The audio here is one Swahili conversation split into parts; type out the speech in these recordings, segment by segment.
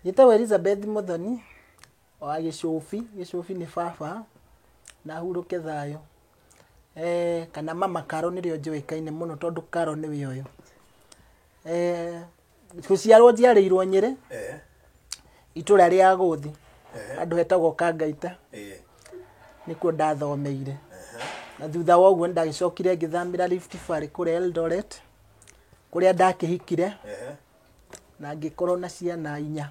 Njĩtagwo Elizabeth Muthoni wa Gĩcũbi. Gĩcũbi nĩ baba na ahurũke thayũ. Kana mama Caro nĩrĩo njũĩkaine mũno tondũ Caro nĩwe ũyũ. Gũciarwo njiarĩirwo Nyĩrĩ, itũra rĩa Gũthi, handũ hetagwo Kangaita, nĩkuo ndathomeire. Na thutha wa ũguo nĩndagĩcokire ngĩthamĩra Rift Valley kũrĩa Eldoret, kũrĩa ndakĩhikire na ngĩkorwo na ciana inya.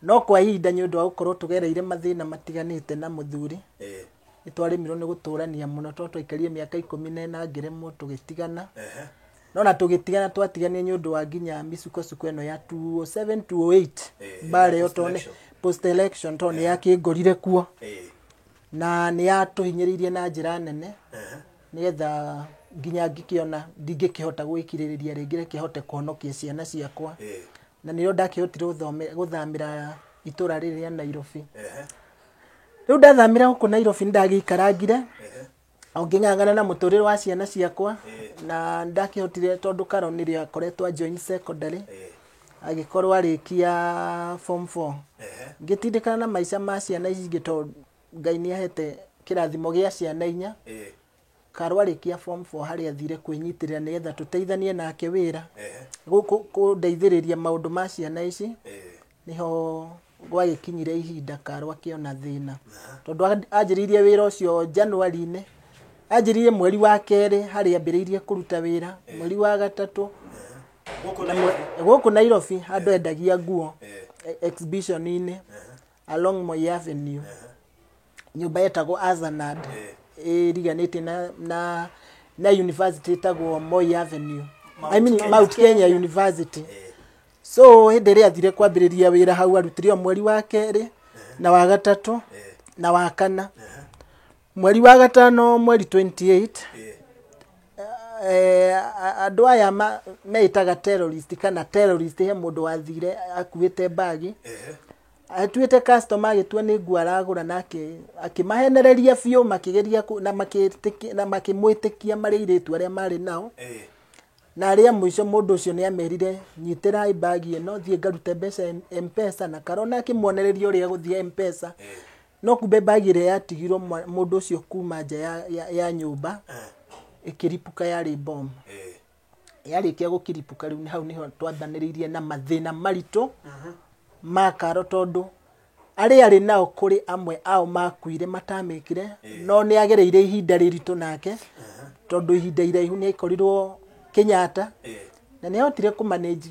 No kwa ihinda nĩ ũndũ wa gũkorwo tũgereire mathĩna matiganĩte na mũthuri, nĩ twaremirwo nĩ gũtũrania mũno tondũ twaikarire mĩaka 14 ngĩremwo tũgĩtigana. No na tũgĩtigana twatiganire nĩ ũndũ wa nginya mĩsukosuko ĩno ya 2007 2008 mbara ĩyo tondũ post election tondũ nĩ yakĩngorire kuo na nĩ yatũhinyĩrĩirie na njĩra nene nĩgetha nginya ngĩkĩona ndingĩkĩhota gwĩkirĩrĩria rĩngĩ reke hote kũhonokia ciana ciakwa. Na nĩrĩo ndakĩhotire gũthamĩra itũra rĩrĩ rĩa Nairobi. Rĩu ndathamĩra gũkũ Nairobi nĩndagĩikarangire o ngĩng'ang'ana na mũtũrĩre wa ciana ciakwa na ndakĩhotire tondũ Caro nĩrĩo akoretwo join secondary agĩkorwo arĩkia form 4. Ngĩtindĩkana na maica ma ciana ici ingĩ tondũ Ngai nĩ ahete kĩrathimo gĩa ciana inya. Caro arĩkia form 4 harĩa athire kwĩnyitĩrĩra nĩgetha tũteithanie nake wĩra kũndeithĩrĩria maũndũ ma ciana ici. Niho gwagĩkinyire ihinda Caro akĩona thĩna tondũ anjĩrĩirie wĩra ũcio January-inĩ, anjĩrĩirie mweri wa kerĩ harĩa ambĩrĩirie kũruta wĩra mweri wa gatatũ gũkũ Nairobi handũ endagia nguo exhibition-inĩ along Moi Avenue, nyũmba yetagwo Azanad ĩriganĩtie na university ĩtagwo Moi Avenue, I mean Mount Kenya University. So hĩndĩ ĩrĩa athire kwambĩrĩria wĩra hau arutire o mweri wa kerĩ na wa gatatũ na wa kana. Mweri wa gatano mweri 28 andũ aya meĩtaga terrorist kana terrorist he mũndũ wathire akuĩte bagi atuĩte customer agĩtua nĩ nguo aragũra nake akĩmahenereria biũ makĩgeria na makĩmwĩtĩkia marĩ airĩtu arĩa marĩ nao. Na arĩa mũico mũndũ ũcio nĩ amerire nyitĩrai bagi ĩno thiĩ ngarute mbeca M-Pesa na Caro na akĩmuonereria ũrĩa gũthiĩ M-Pesa. No kumbe bagi ĩrĩa yatigirwo mũndũ ũcio kuma nja ya nyũmba ĩkĩripũka yarĩ bomb. Yarĩkia gũkĩripũka rĩu hau nĩho twambanĩrĩirie na mathĩna maritũ ma Caro tondũ arĩa arĩ nao kũrĩ amwe ao makuire matamĩkire no nĩ agereire ihinda rĩritũ nake tondũ ihinda iraihu nĩ aikorirwo Kenyatta na nĩ ahotire kũmanage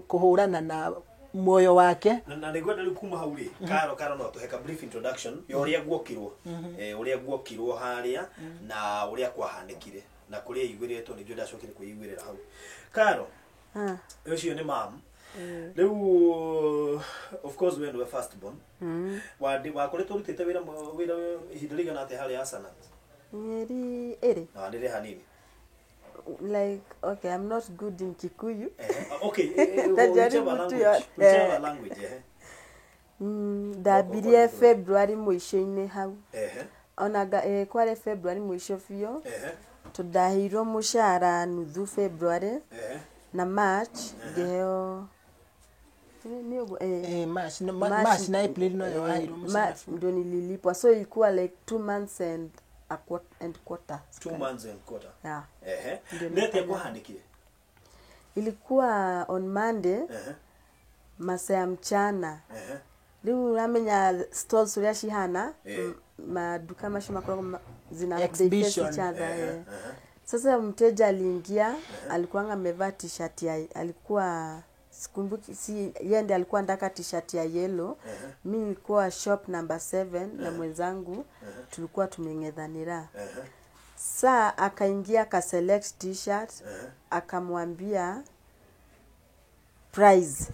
kũhũrana na muoyo wake. Na nĩngwenda rĩu kuma hau rĩ Caro no tũhe ka brief introduction ya ũrĩa guokirwo ũrĩa guokirwo harĩa na ũrĩa kwahanĩkire na kũrĩa iguĩrĩtwo nĩnjũĩ ndacokire kwĩiguĩrĩra hau. Caro ũcio nĩ mam. Rĩu of course we nĩwe first born. Wakoretwo ũrutĩte wĩra ihinda rĩigana atĩa harĩa Asanat? Mĩeri ĩrĩ. Na nĩ hanini. Like, okay, I'm not good in Kikuyu. Okay, whichever language. Ndambirie February mũico-inĩ hau. Ona kware February mũico biũ. Tũndaheirwo mũcara nuthu February na March ngĩheo March na April no yo March ndio nililipwa, so ilikuwa like 2 months and a quarter. 2 months and quarter. Yeah. Nete kwahandikire ilikuwa on Monday masaa ya mchana. Rĩu uramenya stores uria cihana maduka macio makoragwo zina exhibition. Sasa mteja aliingia, alikuwa amevaa t-shirt ya, alikuwa sikumbuki, si yeye ndiye alikuwa anataka t-shirt ya yellow. Mimi nilikuwa shop number 7 na mwenzangu tulikuwa tumeng'ethanira. Saa akaingia aka select t-shirt, akamwambia price.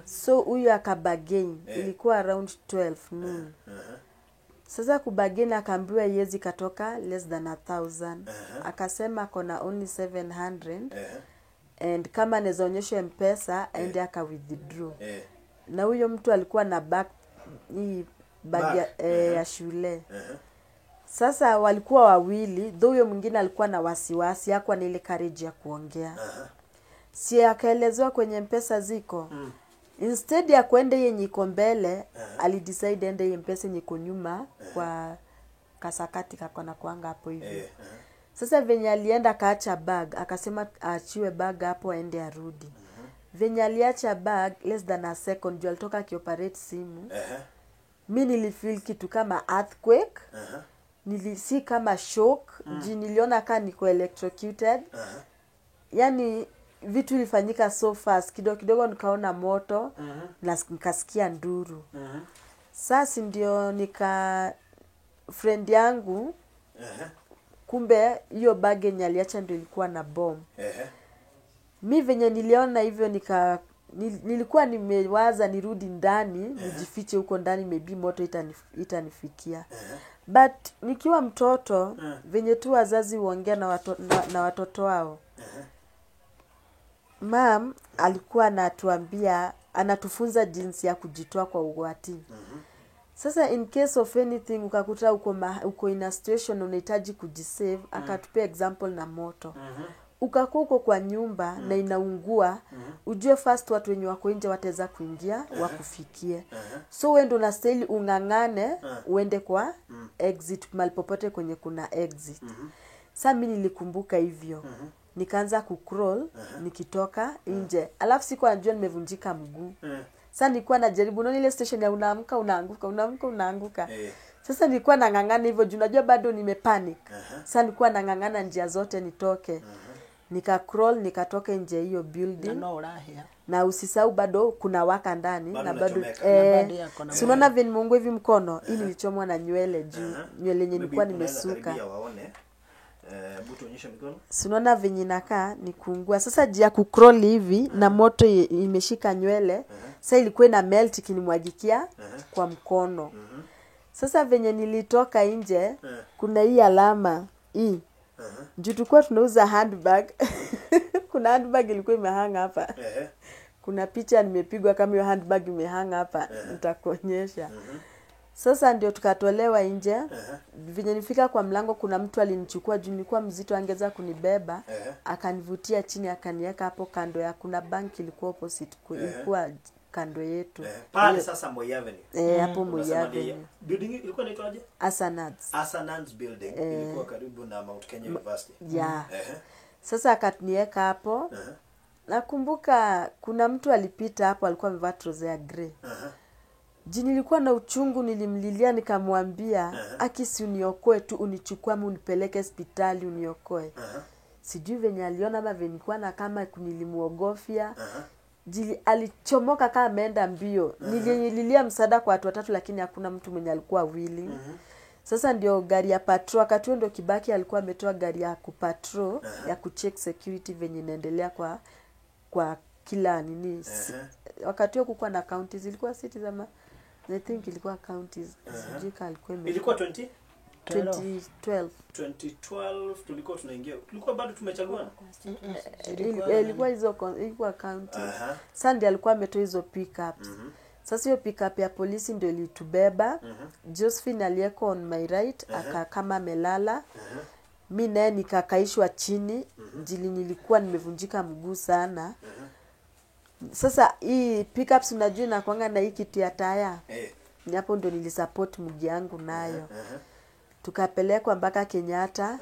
So huyu akabargain, ilikuwa around 12 noon. Sasa kubargain akaambiwa yezi katoka less than 1000. Akasema kona only 700. And kama anaweza onyesha M-Pesa aende aka withdraw. Na huyo mtu alikuwa na bag, hii bag ya shule. Sasa walikuwa wawili, though huyo mwingine alikuwa na wasiwasi, hakuwa na ile courage ya kuongea. Si akaelezewa kwenye M-Pesa ziko. Instead ya kwenda yenye iko mbele, alidecide ende M-Pesa yenye iko nyuma kwa kasakati kako na kuanga hapo hivyo. Sasa venye alienda akaacha bag, akasema aachiwe bag hapo aende arudi. Venye aliacha bag less than a second, juu alitoka akioperate simu. Mi nilifeel kitu kama earthquake. Nilisi kama shock, juu niliona kaa niko electrocuted. Yani vitu ilifanyika so fast, kidogo kidogo nikaona moto na nikasikia nduru. Sasa ndio nika friend yangu, kumbe hiyo bag yenye aliacha ndio ilikuwa na bomb. Mi venye niliona hivyo nilikuwa nimewaza nirudi ndani, nijifiche huko ndani, maybe moto itanifikia. But nikiwa mtoto, venye tu wazazi huongea na watoto wao. Mam alikuwa anatuambia, anatufunza jinsi ya kujitoa kwa ugwati. Sasa in case of anything ukakuta uko in a situation unahitaji kujisave, akatupea example na moto. Ukakuwa uko kwa nyumba na inaungua, ujue first watu wenye wako nje wataweza kuingia, wakufikie. So wewe ndio unastahili ung'ang'ane, uende kwa exit, mahali popote kwenye kuna exit. Sasa mimi nilikumbuka hivyo. Nikaanza kucrawl nikitoka nje. Alafu sikuwa najua nimevunjika mguu. Sasa nilikuwa najaribu, unaona ile station ya unaamka unaanguka, unaamka unaanguka. Sasa nilikuwa nang'ang'ana hivyo juu najua bado nimepanic. Sasa nilikuwa nang'ang'ana njia zote nitoke. Nika crawl nikatoka nje hiyo building. Na usisahau bado kuna waka ndani bado na bado si unaona vile Mungu hivi mkono hii nilichomwa na nywele juu, nywele yenye nilikuwa nimesuka. Si unaona venye inakaa ni kuungua. Sasa jia kucrawl hivi na moto imeshika nywele. Sasa ilikuwa ina melt ikinimwagikia kwa mkono. Sasa venye nilitoka nje, kuna hii alama hii. Juu tulikuwa tunauza handbag. Kuna handbag ilikuwa imehang hapa. Kuna picha nimepigwa kama hiyo handbag imehang hapa, nitakuonyesha. Sasa ndio tukatolewa nje. Venye nifika kwa mlango kuna mtu alinichukua juu nilikuwa mzito angeza kunibeba, akanivutia chini akaniweka hapo kando ya kuna bank ilikuwa opposite, ilikuwa kando yetu. Pale sasa Moi Avenue. Hapo Moi Avenue. Building ilikuwa inaitwaje? Asanans. Asanans building ilikuwa karibu na Mount Kenya University. Yeah. Sasa akaniweka hapo. Nakumbuka kuna mtu alipita hapo alikuwa amevaa trouser ya grey. Juu nilikuwa na uchungu, nilimlilia nikamwambia, aki si uniokoe tu, unichukue ama unipeleke hospitali uniokoe. Sijui venye aliona ama venye nilikuwa na kama nilimuogofia. Alichomoka kama ameenda mbio. Nilililia msaada kwa watu watatu lakini hakuna mtu mwenye alikuwa willing. Sasa ndio gari ya patrol, wakati huo ndio Kibaki alikuwa ametoa gari ya kupatrol, ya kucheck security venye inaendelea kwa kila nini. Wakati huo kulikuwa na counties, ilikuwa cities ama I think ilikuwa counties. Sijui kama alikuwa ilikuwa 2012. 2012 tulikuwa tunaingia. Tulikuwa bado tumechaguana. Ilikuwa hizo ilikuwa counties. Sasa ndio alikuwa ametoa hizo pickups. Sasa hiyo pickup ya polisi ndio ilitubeba. Josephine aliyeko on my right kama amelala. Mimi naye nikakaishwa chini, jili nilikuwa nimevunjika mguu sana. Sasa hii pickups unajua inakuanga na hii kitu ya taya. Ni hapo ndio nilisupport mguu yangu nayo. Tukapelekwa mpaka Kenyatta.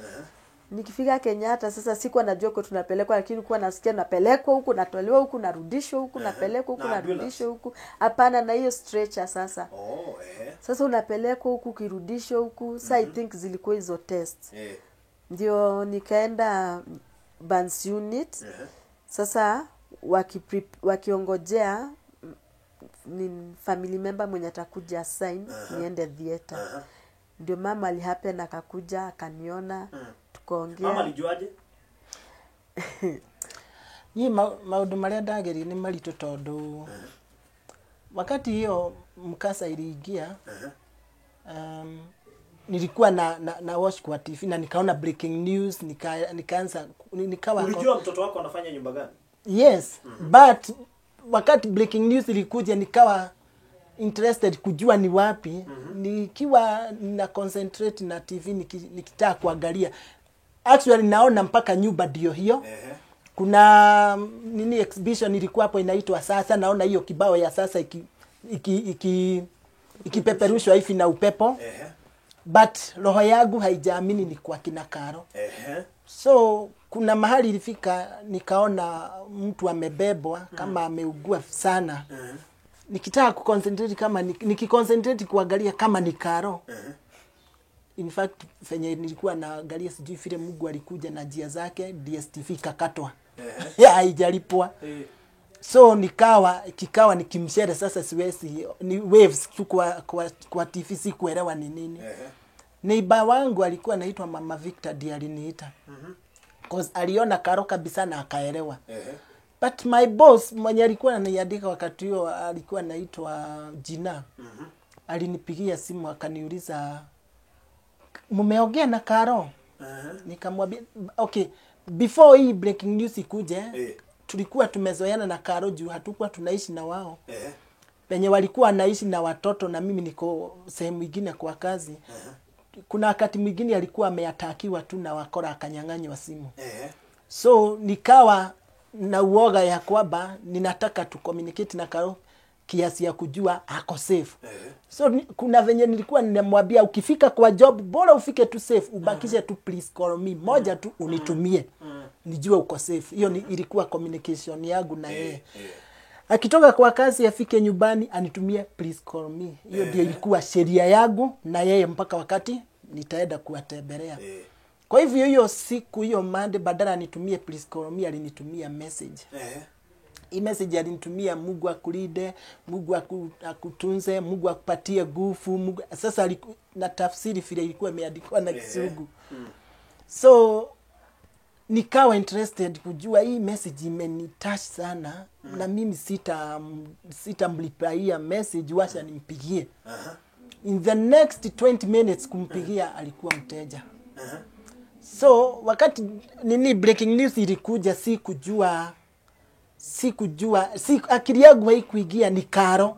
Nikifika Kenyatta sasa sikuwa najua kwa tunapelekwa, lakini nilikuwa nasikia napelekwa huku, natolewa huku, narudishwa huku, napelekwa huku, narudishwa huku. Hapana, na hiyo stretcher sasa. Sasa unapelekwa huku ukirudishwa huku. Sasa I think zilikuwa hizo tests. Ndio nikaenda burns unit. Sasa wakiongojea ni family member mwenye atakuja sign niende theater. Ndio mama alihappen akakuja akaniona, tukaongea. Mama alijuaje? Ni maundu maria ndageria ni maritu tondu wakati hiyo mkasa iliingia, nilikuwa na watch kwa TV na nikaona breaking news, nikaanza nikawa. Ulijua mtoto wako anafanya nyumba gani? Yes, but wakati breaking news ilikuja nikawa interested kujua ni wapi. Nikiwa na concentrate na TV nikitaka kuangalia, actually naona mpaka nyumba ndio hiyo. Kuna nini exhibition ilikuwa hapo inaitwa Sasa, naona hiyo kibao ya Sasa ikipeperushwa hivi na upepo. But roho yangu haijaamini ni kwa kina Karo. So kuna mahali ilifika nikaona mtu amebebwa kama ameugua sana. Nikitaka kuconcentrate kama nikiconcentrate kuangalia kama ni Karo. In fact venye nilikuwa naangalia sijui vile Mungu alikuja na njia zake, DSTV ikakatwa. Haijalipwa. So nikawa kikawa nikimshere sasa, siwezi, ni waves tu kwa TV, sikuelewa ni nini. Neighbor wangu alikuwa anaitwa Mama Victor ndiye aliniita. Cause aliona Karo kabisa na akaelewa. But my boss mwenye alikuwa ananiandika wakati huo alikuwa anaitwa Gina. Alinipigia simu akaniuliza, mumeongea na Karo? Nikamwambia okay, before hii breaking news ikuje, tulikuwa tumezoeana na Karo juu hatukuwa tunaishi na wao. Penye walikuwa wanaishi na watoto na mimi niko sehemu nyingine kwa kazi. Kuna wakati mwingine alikuwa ameatakiwa tu na wakora akanyang'anywa simu. So nikawa na uoga ya kwamba ninataka tu communicate na Karo kiasi ya kujua ako safe. So kuna venye nilikuwa ninamwambia ukifika kwa job bora ufike tu safe, ubakishe tu please call me moja tu unitumie. Nijue uko safe. Hiyo ilikuwa communication yangu na yeye. Akitoka kwa kazi afike nyumbani anitumie please call me. Hiyo ndio ilikuwa sheria yangu na yeye mpaka wakati nitaenda kuwatembelea. Kwa hivyo hiyo siku hiyo Monday badala anitumie please call me alinitumia message. Hii message alinitumia, Mungu akulinde, Mungu akutunze, Mungu akupatie nguvu, Mungu. Sasa na tafsiri vile ilikuwa imeandikwa na Kizungu. So nikawa interested kujua hii message imenitouch sana na mimi sitamlipaia message, wacha nimpigie. In the next 20 minutes kumpigia alikuwa mteja. So wakati nini breaking news ilikuja, sikujua akili yangu haikuingia ni Karo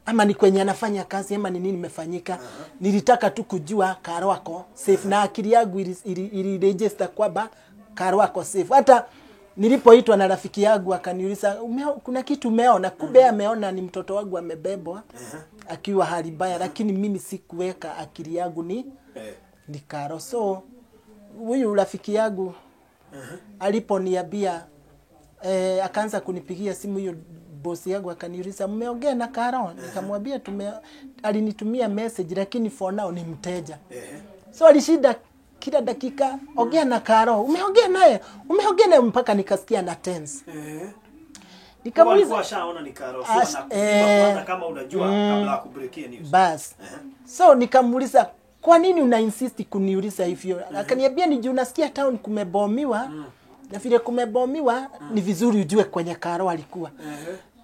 ama ni kwenye anafanya kazi ama ni nini imefanyika. Nilitaka tu kujua Karo ako safe na akili yangu ili register kwamba Karo ako safe. Hata nilipoitwa na rafiki yangu akaniuliza kuna kitu umeona, kumbe ameona ni mtoto wangu amebebwa akiwa hali mbaya, lakini mimi sikuweka akili yangu ni Karo. So huyu rafiki yangu aliponiambia akaanza kunipigia simu hiyo bosi yangu akaniuliza mmeongea na Karo? Nikamwambia alinitumia message lakini for now ni mteja. So alishinda kila dakika ongea na Karo, umeongea naye, umeongea naye, mpaka nikasikia na tense. Nikamuuliza ashaona ni Karo, so anakupa kwanza kama unajua kabla ya kubreakia news. Bas. So nikamuuliza kwa nini una insist kuniuliza hivyo? Akaniambia ni juu nasikia town kumebomiwa. Na vile kumebomiwa ni vizuri ujue kwenye Karo alikuwa.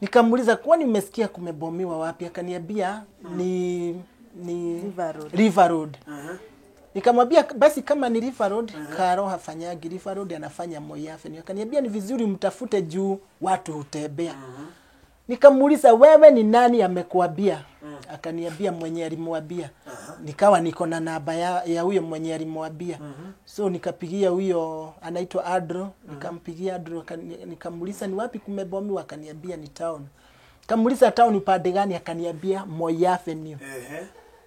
Nikamuuliza kwani umesikia kumebomiwa wapi? Akaniambia ni River Road. River Road. Nikamwambia basi kama ni River Road, Karo hafanyagi River Road, anafanya Moi Avenue. Akaniambia ni vizuri mtafute juu watu hutembea. Nikamuuliza wewe ni nani amekuambia? Akaniambia mwenye alimwambia. Nikawa niko na namba ya huyo mwenye alimwambia. So nikapigia huyo anaitwa Adro, nikampigia Adro nikamuuliza ni wapi kumebomiwa, akaniambia ni town. Nikamuuliza town upande gani, akaniambia Moi Avenue.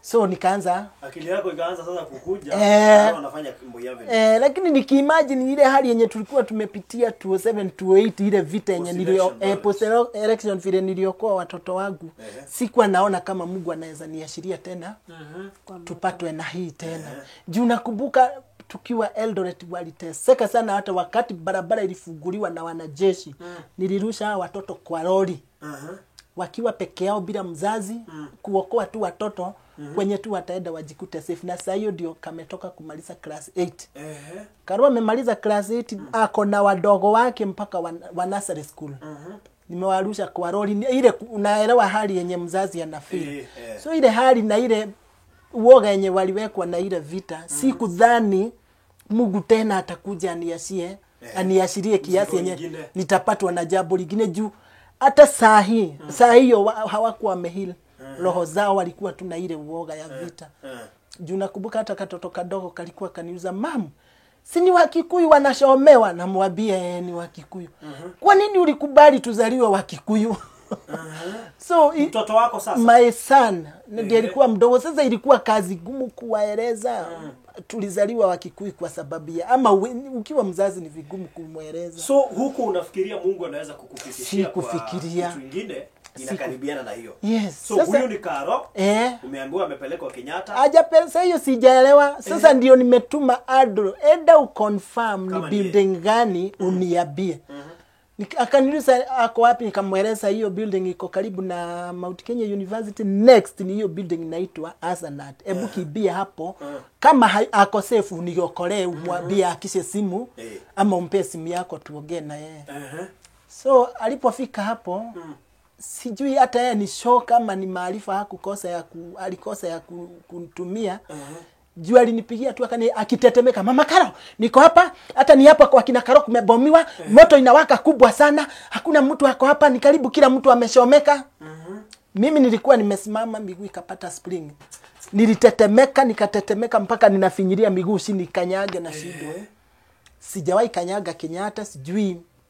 So nikaanza akili yako ikaanza sasa kukuja kama anafanya Moi Avenue. Lakini nikiimagine ile hali yenye tulikuwa tumepitia 2007 2008 ile vita yenye nilio post election vile niliokoa watoto wangu, sikuwa naona kama Mungu anaweza niashiria tena tupatwe na hii tena. Juu nakumbuka tukiwa Eldoret waliteseka sana, hata wakati barabara ilifunguliwa na wanajeshi nilirusha watoto kwa lori wakiwa peke yao bila mzazi, kuokoa tu watoto kwenye tu wataenda wajikute safe. Na saa hiyo ndio kametoka kumaliza class 8. Karo amemaliza class 8, ako na wadogo wake mpaka wa nursery school. Nimewarusha kwa lori ile, unaelewa hali yenye mzazi anafeel. So ile hali na ile uoga yenye waliwekwa na ile vita, sikudhani Mungu tena atakuja aniashie, aniashirie kiasi yenye nitapatwa na jambo lingine juu hata saa hii, saa hiyo hawakuwa wamehil. Roho zao walikuwa tu na ile uoga ya vita. Juu nakumbuka hata katoto kadogo kalikuwa kaniuza, "Mam, Si ni Wakikuyu wanashomewa? Namwambia ni Wakikuyu. Kwa nini ulikubali tuzaliwe Wakikuyu? So mtoto wako sasa, my son ndiye alikuwa mdogo. Sasa ilikuwa kazi gumu kuwaeleza tulizaliwa Wakikuyu kwa sababu ya ama ukiwa mzazi ni vigumu kumweleza. So huku unafikiria Mungu anaweza kukufikishia kwa Sikufikiria. kitu kingine inakaribiana na hiyo. Yes. So sasa, huyu ni Karo. Umeambiwa amepelekwa Kenyatta. Haja pesa hiyo sijaelewa. Sasa ndio nimetuma Adro, enda uconfirm ni building gani uniambie. Akaniuliza ako wapi, nikamweleza hiyo building iko karibu na Mount Kenya University, next ni hiyo building inaitwa Asanat. Hebu kibia hapo. Kama ako safe uniokolee, umwambie akishe simu ama umpe simu yako tuongee na yeye. So alipofika hapo sijui hata yeye ni shock ama ni maarifa hakukosa ya alikosa ya kutumia. Juu alinipigia tu akani akitetemeka, Mama Karo, niko hapa, hata ni hapa kwa kina Karo kumebomiwa, moto inawaka kubwa sana, hakuna mtu ako hapa, ni karibu kila mtu ameshomeka. Mimi nilikuwa nimesimama, miguu ikapata spring. Nilitetemeka, nikatetemeka mpaka ninafinyilia miguu chini kanyaga na shindwa. Sijawahi kanyaga Kenyatta,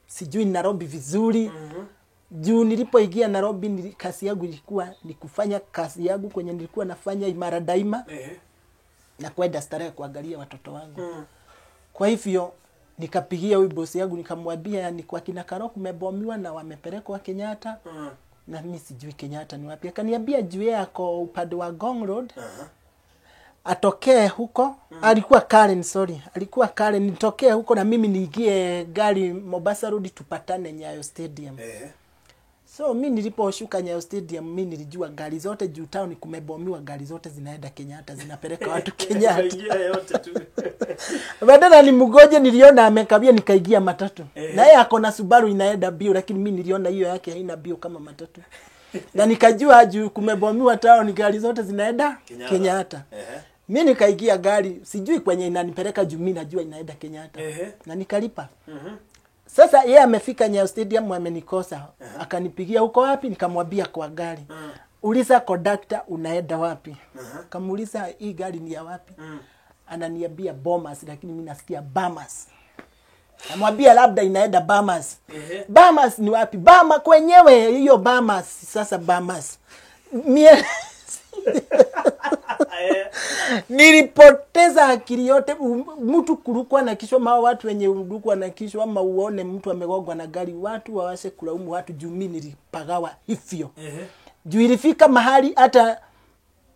sijui Nairobi vizuri. Juu nilipoingia Nairobi kazi yangu ilikuwa ni kufanya kazi yangu kwenye nilikuwa nafanya Imara Daima. Na kwenda starehe kuangalia watoto wangu. Kwa hivyo nikapigia huyu bosi yangu nikamwambia ni kwa kina Karo kumebomiwa na wamepelekwa Kenyatta. Na mimi sijui Kenyatta ni wapi. Akaniambia juu yako upande wa Ngong Road. Atokee huko. Alikuwa Karen, sorry. Alikuwa Karen, nitokee huko na mimi niingie gari Mombasa Road tupatane Nyayo Stadium. So mimi niliposhuka Nyayo Stadium mimi nilijua gari zote juu town kumebomiwa, gari zote zinaenda Kenyatta, zinapeleka watu Kenyatta. Badala nimgoje niliona amekabia nikaingia matatu. Na yeye ako na Subaru inaenda bio, lakini mimi niliona hiyo yake haina bio kama matatu. Na nikajua juu kumebomiwa town gari zote zinaenda Kenyatta. Mimi nikaingia gari, sijui kwenye inanipeleka juu mimi najua inaenda Kenyatta. Na nikalipa. Sasa yeye amefika Nyayo Stadium amenikosa. Akanipigia uko wapi? Nikamwambia kwa gari. Uliza conductor unaenda wapi? Kamuuliza hii gari ni ya wapi? Ananiambia Bomas, lakini mimi nasikia Bamas. Namwambia labda inaenda Bamas. Bamas ni wapi? Bama kwenyewe hiyo Bamas. Sasa Bamas. Mie nilipoteza akili yote. Mtu kurukwa na kichwa, ma watu wenye urukwa na kichwa ama uone mtu amegongwa na gari, watu wawase kulaumu watu juu mimi nilipagawa hivyo. Juu ilifika mahali hata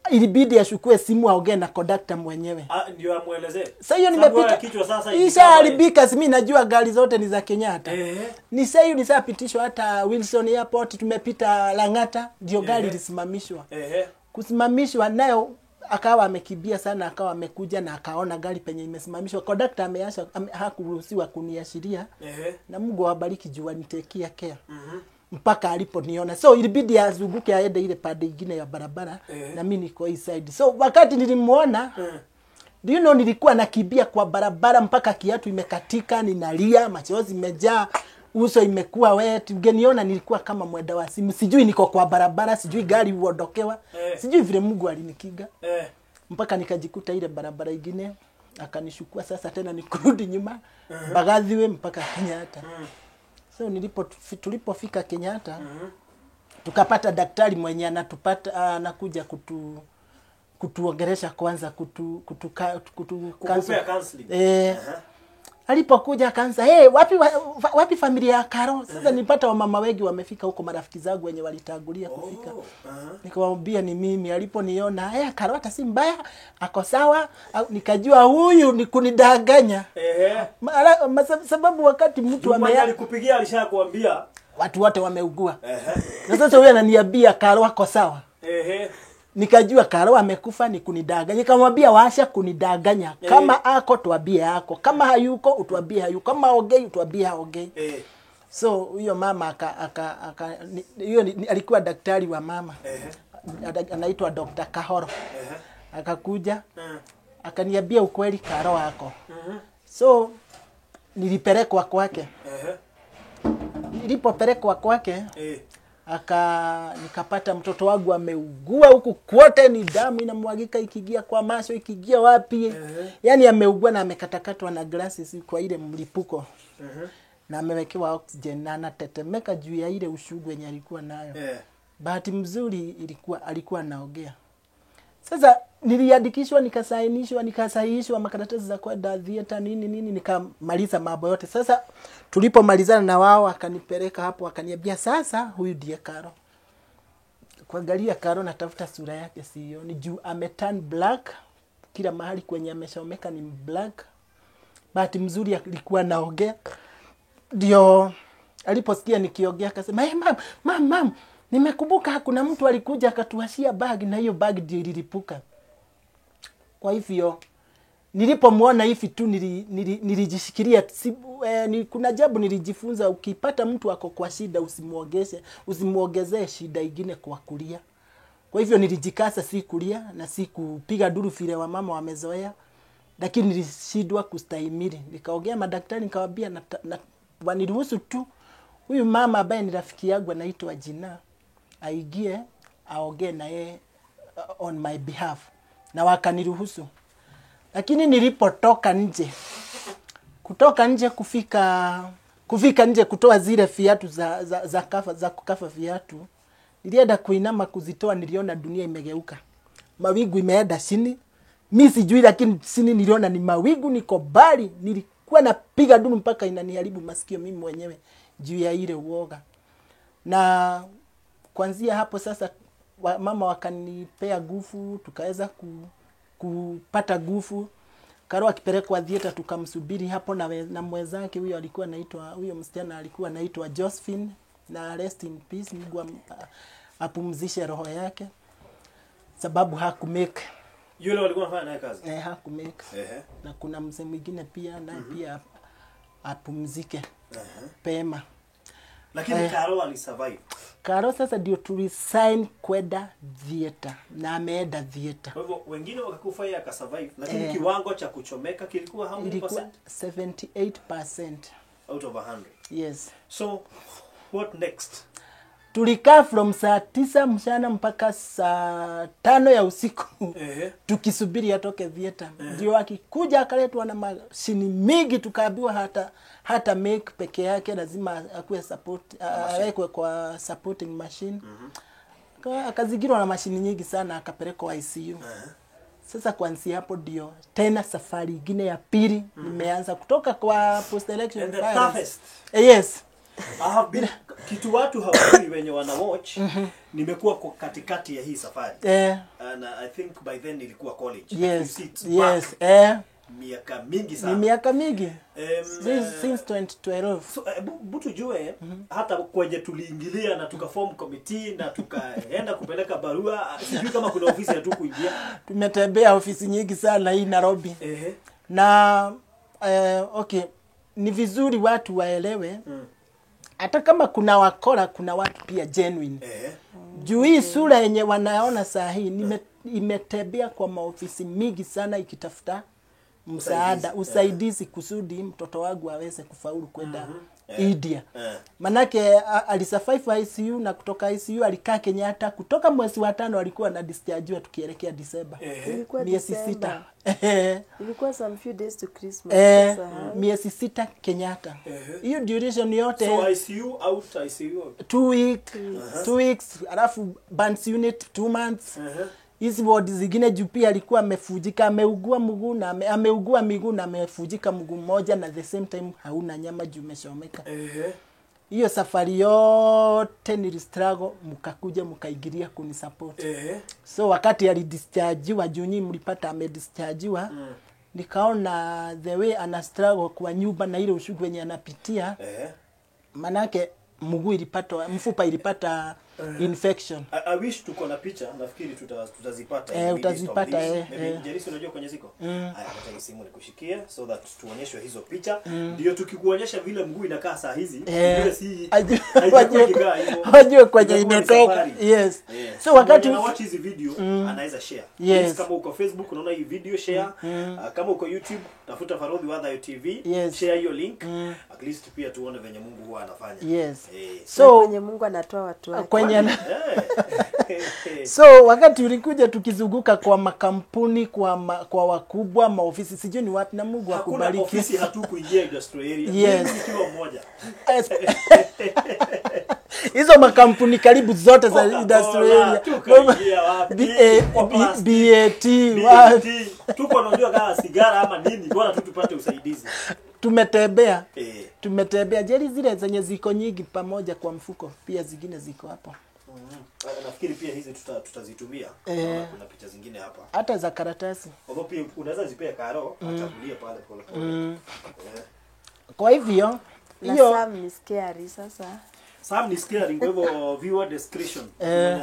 ilibidi ashukue simu aongee na conductor mwenyewe. Ndio amuelezee. Sasa hiyo nimepita kichwa sasa ishaharibika, si mimi najua gari zote ni za Kenyatta. Ni sasa hiyo nisapitishwa hata Wilson Airport, tumepita Lang'ata ndio gari lisimamishwa. Kusimamishwa nayo akawa amekimbia sana, akawa amekuja na akaona gari penye imesimamishwa. Conductor ameasha hakuruhusiwa kuniashiria. Na Mungu awabariki juu anitekia care. Mpaka aliponiona. So ilibidi azunguke aende ile pande nyingine ya barabara na mimi niko hii side. So wakati nilimuona, do you know nilikuwa nakimbia kwa barabara mpaka kiatu imekatika, ninalia, machozi imejaa, uso imekuwa wet. Ungeniona nilikuwa kama mwenda wa simu. Sijui niko kwa barabara, sijui gari huondokewa. Sijui vile Mungu alinikinga. Mpaka nikajikuta ile barabara nyingine, akanishukua sasa tena nikurudi nyuma, Bagathiwe mpaka Kenyatta. So tulipofika Kenyatta, tukapata daktari mwenye anatupata anakuja kutuongelesha kwanza, kukupea counseling. Alipokuja akaanza, "Hey, wapi familia ya Karo?" Sasa nilipata wamama wengi wamefika huko, marafiki zangu wenye walitangulia kufika. Nikamwambia ni mimi. Aliponiona, "Eh, Karo hata si mbaya, ako sawa." Nikajua huyu ni kunidanganya. Sababu wakati mtu alikupigia alishakuambia watu wote wameugua. Na sasa huyu ananiambia Karo ako sawa. Nikajua Karo amekufa ni kunidanganya. Nikamwambia waasha kunidanganya. Kama ako tuambie ako, kama hayuko utuambie hayuko, kama ongei utuambie haongei. So huyo mama hiyo alikuwa daktari wa mama. Anaitwa Dr. Kahoro. Akakuja akaniambia ukweli Karo ako. So nilipelekwa kwake. Nilipopelekwa kwake Nikapata mtoto wangu ameugua huku kwote, ni damu inamwagika ikiingia kwa macho, ikiingia wapi. Yaani ameugua na amekatakatwa na glasses kwa ile mlipuko. Na amewekewa oxygen na anatetemeka juu ya ile ushugu yenye alikuwa nayo. Bahati mzuri alikuwa anaongea. Sasa niliandikishwa, nikasainishwa, nikasahihishwa makaratasi za kwenda theater nini nini, nikamaliza mambo yote. Sasa tulipomalizana na wao akanipeleka hapo, akaniambia sasa huyu ndiye Karo. Kuangalia Karo natafuta sura yake sioni, juu ameturn black, kila mahali kwenye ameshomeka ni black. Bahati mzuri alikuwa anaongea. Ndio aliposikia nikiongea akasema, "Hey, mam, mam, mam, nimekumbuka kuna mtu alikuja akatuashia bag na hiyo bag ndio ililipuka." Kwa hivyo nilipomuona hivi tu nilijishikilia. Kuna jambo nilijifunza, ukipata mtu ako kwa shida usimuongezee shida ingine kwa kulia. Kwa hivyo nilijikasa, si kulia na si kupiga duru vile wamama wamezoea, lakini nilishindwa kustahimili. Nikaongea madaktari, nikawaambia waniruhusu tu huyu mama ambaye ni rafiki yangu anaitwa Jina aingie aongee na yeye on my behalf, na wakaniruhusu. Lakini nilipotoka nje, kutoka nje kufika nje kutoa zile viatu za kukafa viatu, nilienda kuinama kuzitoa, niliona dunia imegeuka. Mawingu imeenda chini. Mimi sijui, lakini chini niliona ni mawingu, niko mbali. Nilikuwa napiga duru mpaka inaniharibu masikio mimi mwenyewe juu ya ile uoga. Na kuanzia hapo sasa mama wakanipea nguvu, tukaweza kupata nguvu. Karo akipelekwa theater tukamsubiri hapo na mwenzake huyo alikuwa anaitwa, huyo msichana alikuwa anaitwa Josephine, na rest in peace, Mungu apumzishe roho yake, sababu hakumake. Yule walikuwa wanafanya naye kazi. Hakumake. Na kuna mzee mwingine pia naye pia apumzike pema. Lakini Karo alisurvive. Karo sasa ndio tulisign kwenda theater na ameenda theater. Kwa hivyo wengine wakakufa, yeye akasurvive, lakini kiwango cha kuchomeka kilikuwa how many Ilikuwa percent? 78% Out of 100. Yes. So what next? Tulikaa from saa 9 mchana mpaka saa 5 ya usiku. Tukisubiri atoke theater. Ndio akikuja akaletwa na mashini mingi, tukaambiwa hata make peke yake lazima akuwe support, awekwe kwa supporting machine. Akazingirwa na mashini nyingi sana, akapelekwa ICU. Sasa kuanzia hapo ndio tena safari nyingine ya pili nimeanza kutoka kwa post election And the violence. toughest. Yes. I have been, kitu watu hawajui wenye wana watch, nimekuwa kwa katikati ya hii safari. And I think by then nilikuwa college. Yes. You see, it's Yes. back. Miaka mingi sana. Ni miaka mingi. Since 2012. So, tujue hata kwenye tuliingilia na tukaform committee na tukaenda kupeleka barua, sijui kama kuna ofisi ya tu kuingia. Tumetembea ofisi nyingi sana hii Nairobi. Na okay, ni vizuri watu waelewe. Hata kama kuna wakora, kuna watu pia genuine. Juu hii sura yenye wanaona saa hii imetembea kwa maofisi mingi sana ikitafuta msaada, usaidizi kusudi mtoto wangu aweze kufaulu kwenda India. Manake alisurvive ICU na kutoka ICU alikaa Kenyatta, kutoka mwezi wa 5 alikuwa na discharge tukielekea December. Ilikuwa Miezi December. 6. Ilikuwa some few days to Christmas. Miezi 6 Kenyatta. Hiyo duration yote. So ICU out, ICU 2 weeks, alafu burns unit 2 months. Hizi ward zingine juu pia alikuwa amefujika, ameugua mguu na ameugua miguu na amefujika mguu mmoja, na the same time hauna nyama juu umeshomeka. Hiyo safari yote nilistruggle, mkakuja mkaingilia kunisupport. So wakati alidischargiwa, juu nyinyi mlipata amedischargiwa, nikaona the way ana struggle kwa nyumba na ile ushugu yenye anapitia. Manake mguu ilipata, mfupa ilipata infection. I wish tuko na picha, nafikiri tutazipata. Utazipata. Jerisi, unajua kwenye ziko? Haya, acha hii simu nikushikie so that tuonyeshwe hizo picha. Ndio tukikuonyesha vile mguu inakaa saa hizi, vile si wajue kwenye imetoka. Yes. So wakati una watch hizi video anaweza share. Yes. Kama uko Facebook unaona hii video share. Kama uko YouTube tafuta Farodhi wa Thayo TV, share hiyo link. At least pia tuone venye Mungu huwa anafanya. Yes. So kwenye Mungu anatoa watu wake. Kwenye So wakati ulikuja tukizunguka kwa makampuni, kwa wakubwa, maofisi, sijui ni wapi, na Mungu akubariki. Hakuna ofisi hatukuingia industrial area. Yes. Nikiwa mmoja. Hizo makampuni karibu zote za industrial area. Tukaingia wapi? BAT, wapi? Tuko tunajua kama sigara ama nini, bora tu tupate usaidizi. Tumetembea. Tumetembea. Jeri zile zenye ziko nyingi pamoja kwa mfuko, pia zingine ziko hapo. Nafikiri pia hizi tutazitumia. Kuna picha zingine hapa. Hata za karatasi. Although pia unaweza zipea Karo, achagulie pale pole pole. Kwa hivyo hiyo Sam ni scary sasa. Sam ni scary, kwa hivyo viewer discretion.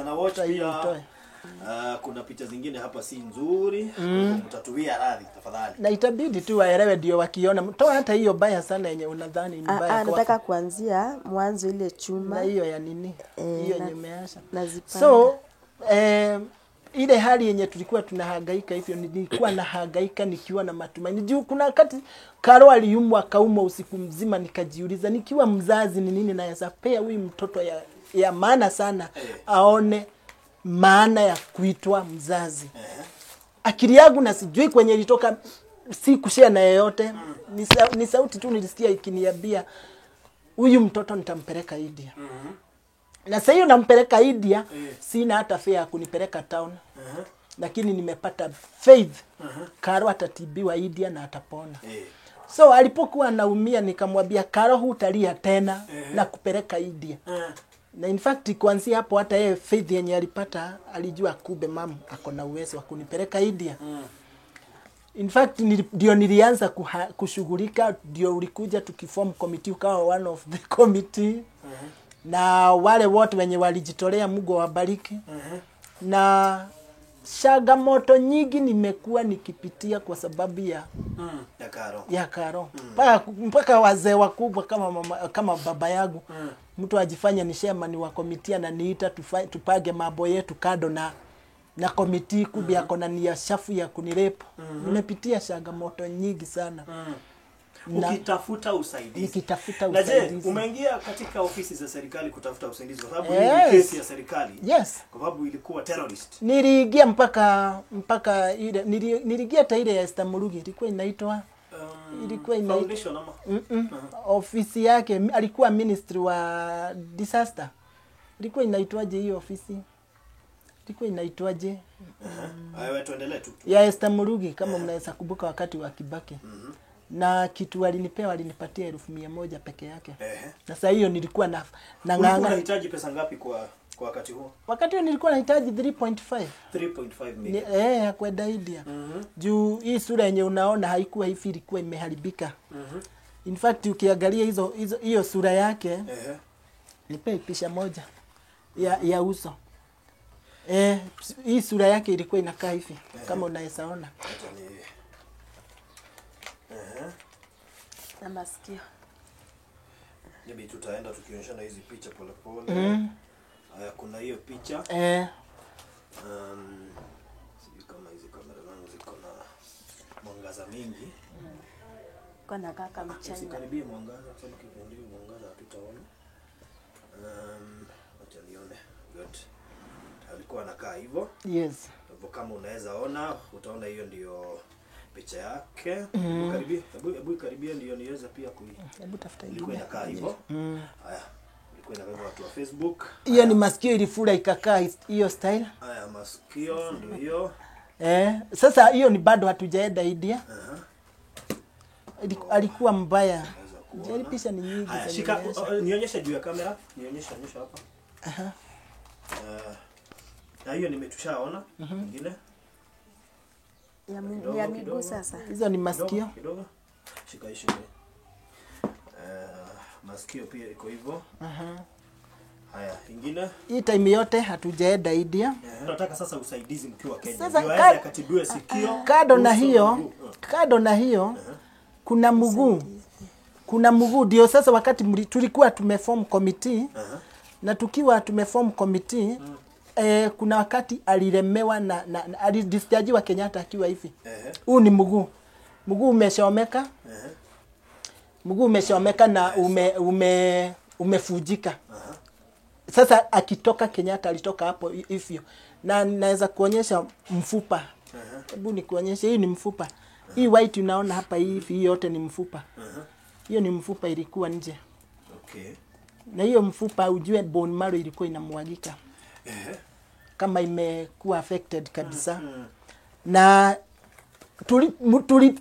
Na watch pia. Kuna picha zingine hapa si nzuri, mtatuwia radhi tafadhali. Na itabidi tu waelewe ndio wakiona. Toa hata hiyo baya sana yenye unadhani ni baya. Nataka kuanzia mwanzo ile chuma. Na hiyo ya nini? Hiyo yenye umeasha. So ile hali yenye tulikuwa tunahangaika hivyo, nilikuwa nahangaika nikiwa na matumaini. Juu kuna wakati Karo aliumwa akaumwa usiku mzima, nikajiuliza nikiwa mzazi ni nini naweza pea huyu mtoto ya maana sana aone maana ya kuitwa mzazi. Akili yangu na sijui kwenye ilitoka, si kushare na yeyote. Ni sauti tu nilisikia ikiniambia huyu mtoto nitampeleka India. Na sasa hiyo nampeleka India, sina hata fare ya kunipeleka town. Lakini nimepata faith. Karo atatibiwa India na atapona. So alipokuwa anaumia nikamwambia Karo, hutalia tena na kupeleka India. Na in fact kuanzia hapo hata yeye faith yenye alipata, alijua kumbe mama ako na uwezo wa kunipeleka India. In fact ndio nilianza kushughulika, ndio ulikuja tukiform committee, ukawa one of the committee. Na wale wote wenye walijitolea, Mungu awabariki. Na changamoto nyingi nimekuwa nikipitia kwa sababu ya Karo. Ya Karo. Mpaka wazee wakubwa kama mama, kama baba yangu. Mtu ajifanya ni chairman wa committee na niita tupage mambo yetu kado na committee kumbe yako na nia shafu ya kunirepo. Nimepitia changamoto nyingi sana. Ukitafuta usaidizi. Nikitafuta Na usaidizi. je, umeingia katika ofisi za serikali kutafuta usaidizi kwa sababu hii ni kesi ya serikali? Yes. Kwa sababu ilikuwa terrorist. Niliingia mpaka ile niliingia hata ile ya Esther Murugi ilikuwa inaitwa ilikuwa foundation ama ofisi yake, alikuwa ministry wa disaster. Ilikuwa inaitwaje hiyo ofisi? Ilikuwa inaitwaje? Wewe tuendelee tu. Ya Esther Murugi kama mnaweza kumbuka wakati wa Kibaki. Na kitu walinipewa, walinipatia 100,000 peke yake. Na sasa hiyo nilikuwa na nganga. Unahitaji pesa ngapi kwa wakati huo? Wakati huo nilikuwa nahitaji 3.5. 3.5 million. Ya kwenda India. Juu hii sura yenye unaona haikuwa hivi, ilikuwa imeharibika. In fact ukiangalia hizo hiyo sura yake, nipe picha moja ya uso. Hii sura yake ilikuwa inakaa hivi kama unaweza ona. Na masikio. Maybe tutaenda tukionyeshana hizi picha pole pole. Kuna hiyo picha. Sijui kama hizi kamera zangu ziko na mwangaza mingi. Kwa kaka mchana. Usikaribie mwangaza kwa sababu kipindi mwangaza hatutaona. Acha nione. Good. Alikuwa anakaa hivyo. Yes. Hivyo kama unaweza ona, utaona hiyo ndio picha yake. Karibia, hebu karibia ndio niweze pia kui. Hebu tafuta hiyo. Ilikuwa inakaa hivyo. Haya. Ilikuwa inakaa watu wa Facebook. Hiyo ni masikio ilifura ikakaa hiyo style. Haya masikio ndio hiyo. Sasa hiyo ni bado hatujaenda India. Alikuwa mbaya. Jeri picha ni nyingi. Haya, shika nionyeshe juu ya kamera. Nionyeshe hapa. Na hiyo nimetushaona. Nyingine. Ya miguu sasa. Hizo ni masikio. Kidogo. Shika hiyo. Masikio pia iko hivyo. Haya, ingine Hii time yote hatujaenda India. Tunataka sasa usaidizi mkiwa Kenya. Sasa Ndio aweze akatibiwe sikio. Kado na uso, hiyo, mguu. kado na hiyo kuna mguu. Kuna mguu ndio sasa wakati tulikuwa tumeform committee na tukiwa tumeform committee kuna wakati alilemewa na alidischargiwa Kenyatta akiwa hivi. Huu ni mguu. Mguu umeshomeka. Mguu umeshomeka na umefujika. Sasa akitoka Kenyatta alitoka hapo hivyo. Na naweza kuonyesha mfupa. Hebu nikuonyeshe, hii ni mfupa. Hii white unaona hapa hivi, hii yote ni mfupa. Hiyo ni mfupa ilikuwa nje. Okay. Na hiyo mfupa ujue bone marrow ilikuwa inamwagika. Kama imekuwa affected kabisa. Na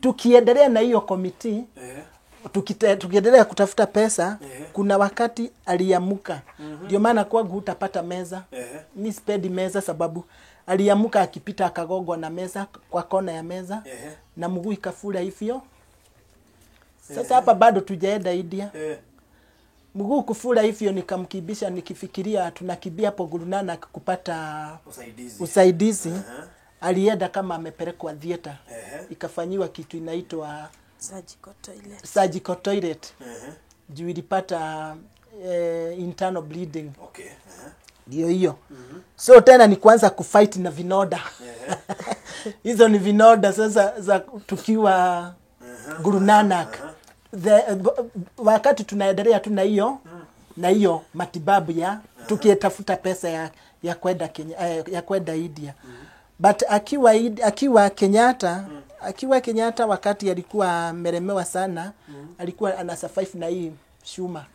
tukiendelea na hiyo committee, tukiendelea kutafuta pesa, kuna wakati aliamuka. Ndio maana kwangu hutapata meza. Mi sipendi meza sababu aliamuka akipita akagongwa na meza kwa kona ya meza na mguu ikafura hivyo. Sasa hapa bado tujaenda India. Mguu kufura hivyo nikamkibisha nikifikiria tunakimbia hapo Gurunana kupata usaidizi. Alienda kama amepelekwa theater. Ikafanyiwa kitu inaitwa surgical toilet. Surgical toilet. Juu ilipata internal bleeding. Okay. Ndio hiyo. So tena ni kuanza kufight na vinoda. Hizo ni vinoda sasa za tukiwa Gurunana. Wakati tunaendelea tu na hiyo na hiyo matibabu ya tukitafuta pesa ya kwenda Kenya, ya kwenda India. But akiwa Kenyatta, akiwa Kenyatta wakati alikuwa amelemewa sana, alikuwa ana survive na hii shuma.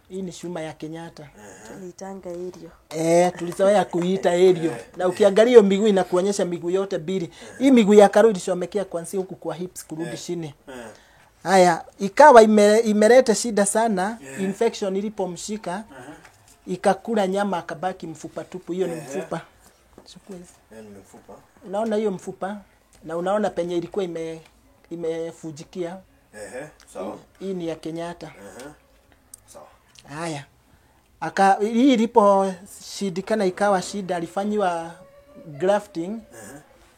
Hii ni shuma ya Kenyatta. Tuliitanga aerial. Tulizoea kuiita aerial. Na ukiangalia hiyo miguu inakuonyesha miguu yote mbili. Hii miguu ya Karo ilishomekea kuanzia huku kwa hips kurudi chini. Haya, ikawa imeleta shida sana, infection ilipomshika, ikakula nyama akabaki mfupa tupu. Hiyo ni mfupa. Chukua hizi. Ni mfupa. Unaona hiyo mfupa na unaona penye ilikuwa imefujikia. Sawa. Hii ni ya Kenyatta. Sawa. Haya. Hii ilipo shindikana ikawa shida, alifanyiwa grafting.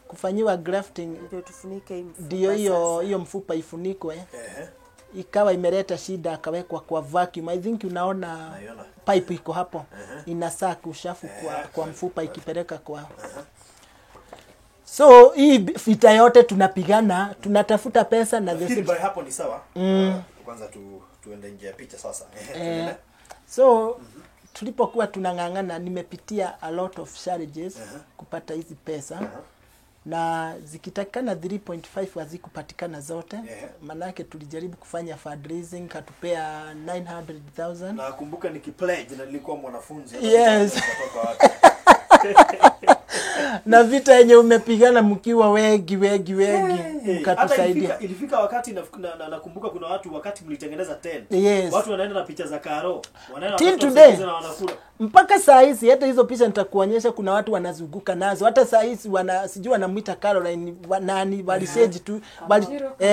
Kufanyiwa grafting ndio tufunike hii mfupa. Ndio hiyo mfupa ifunikwe. Ikawa imeleta shida akawekwa kwa vacuum. I think unaona pipe iko hapo. Inasaka uchafu kwa mfupa ikipeleka kwa. So hii vita yote tunapigana, tunatafuta pesa na the by hapo ni sawa. Kwanza tuende nje ya picha sasa. So tulipokuwa tunang'ang'ana nimepitia a lot of challenges kupata hizi pesa. Na zikitakana 3.5 hazikupatikana zote. Manake tulijaribu kufanya fundraising katupea 900,000. Na kumbuka nikipledge na nilikuwa mwanafunzi. Yes. Na vita yenye umepigana mkiwa wengi mkatusaidia. Ilifika wakati nakumbuka kuna watu wakati mlitengeneza 10. Yes. Watu wanaenda na picha za Karo. Wanaenda na wanakula. Mpaka saa hizi hata hizo picha nitakuonyesha kuna watu wanazunguka nazo. Hata saa hizi sijui wanamuita Caroline nani waliseji tu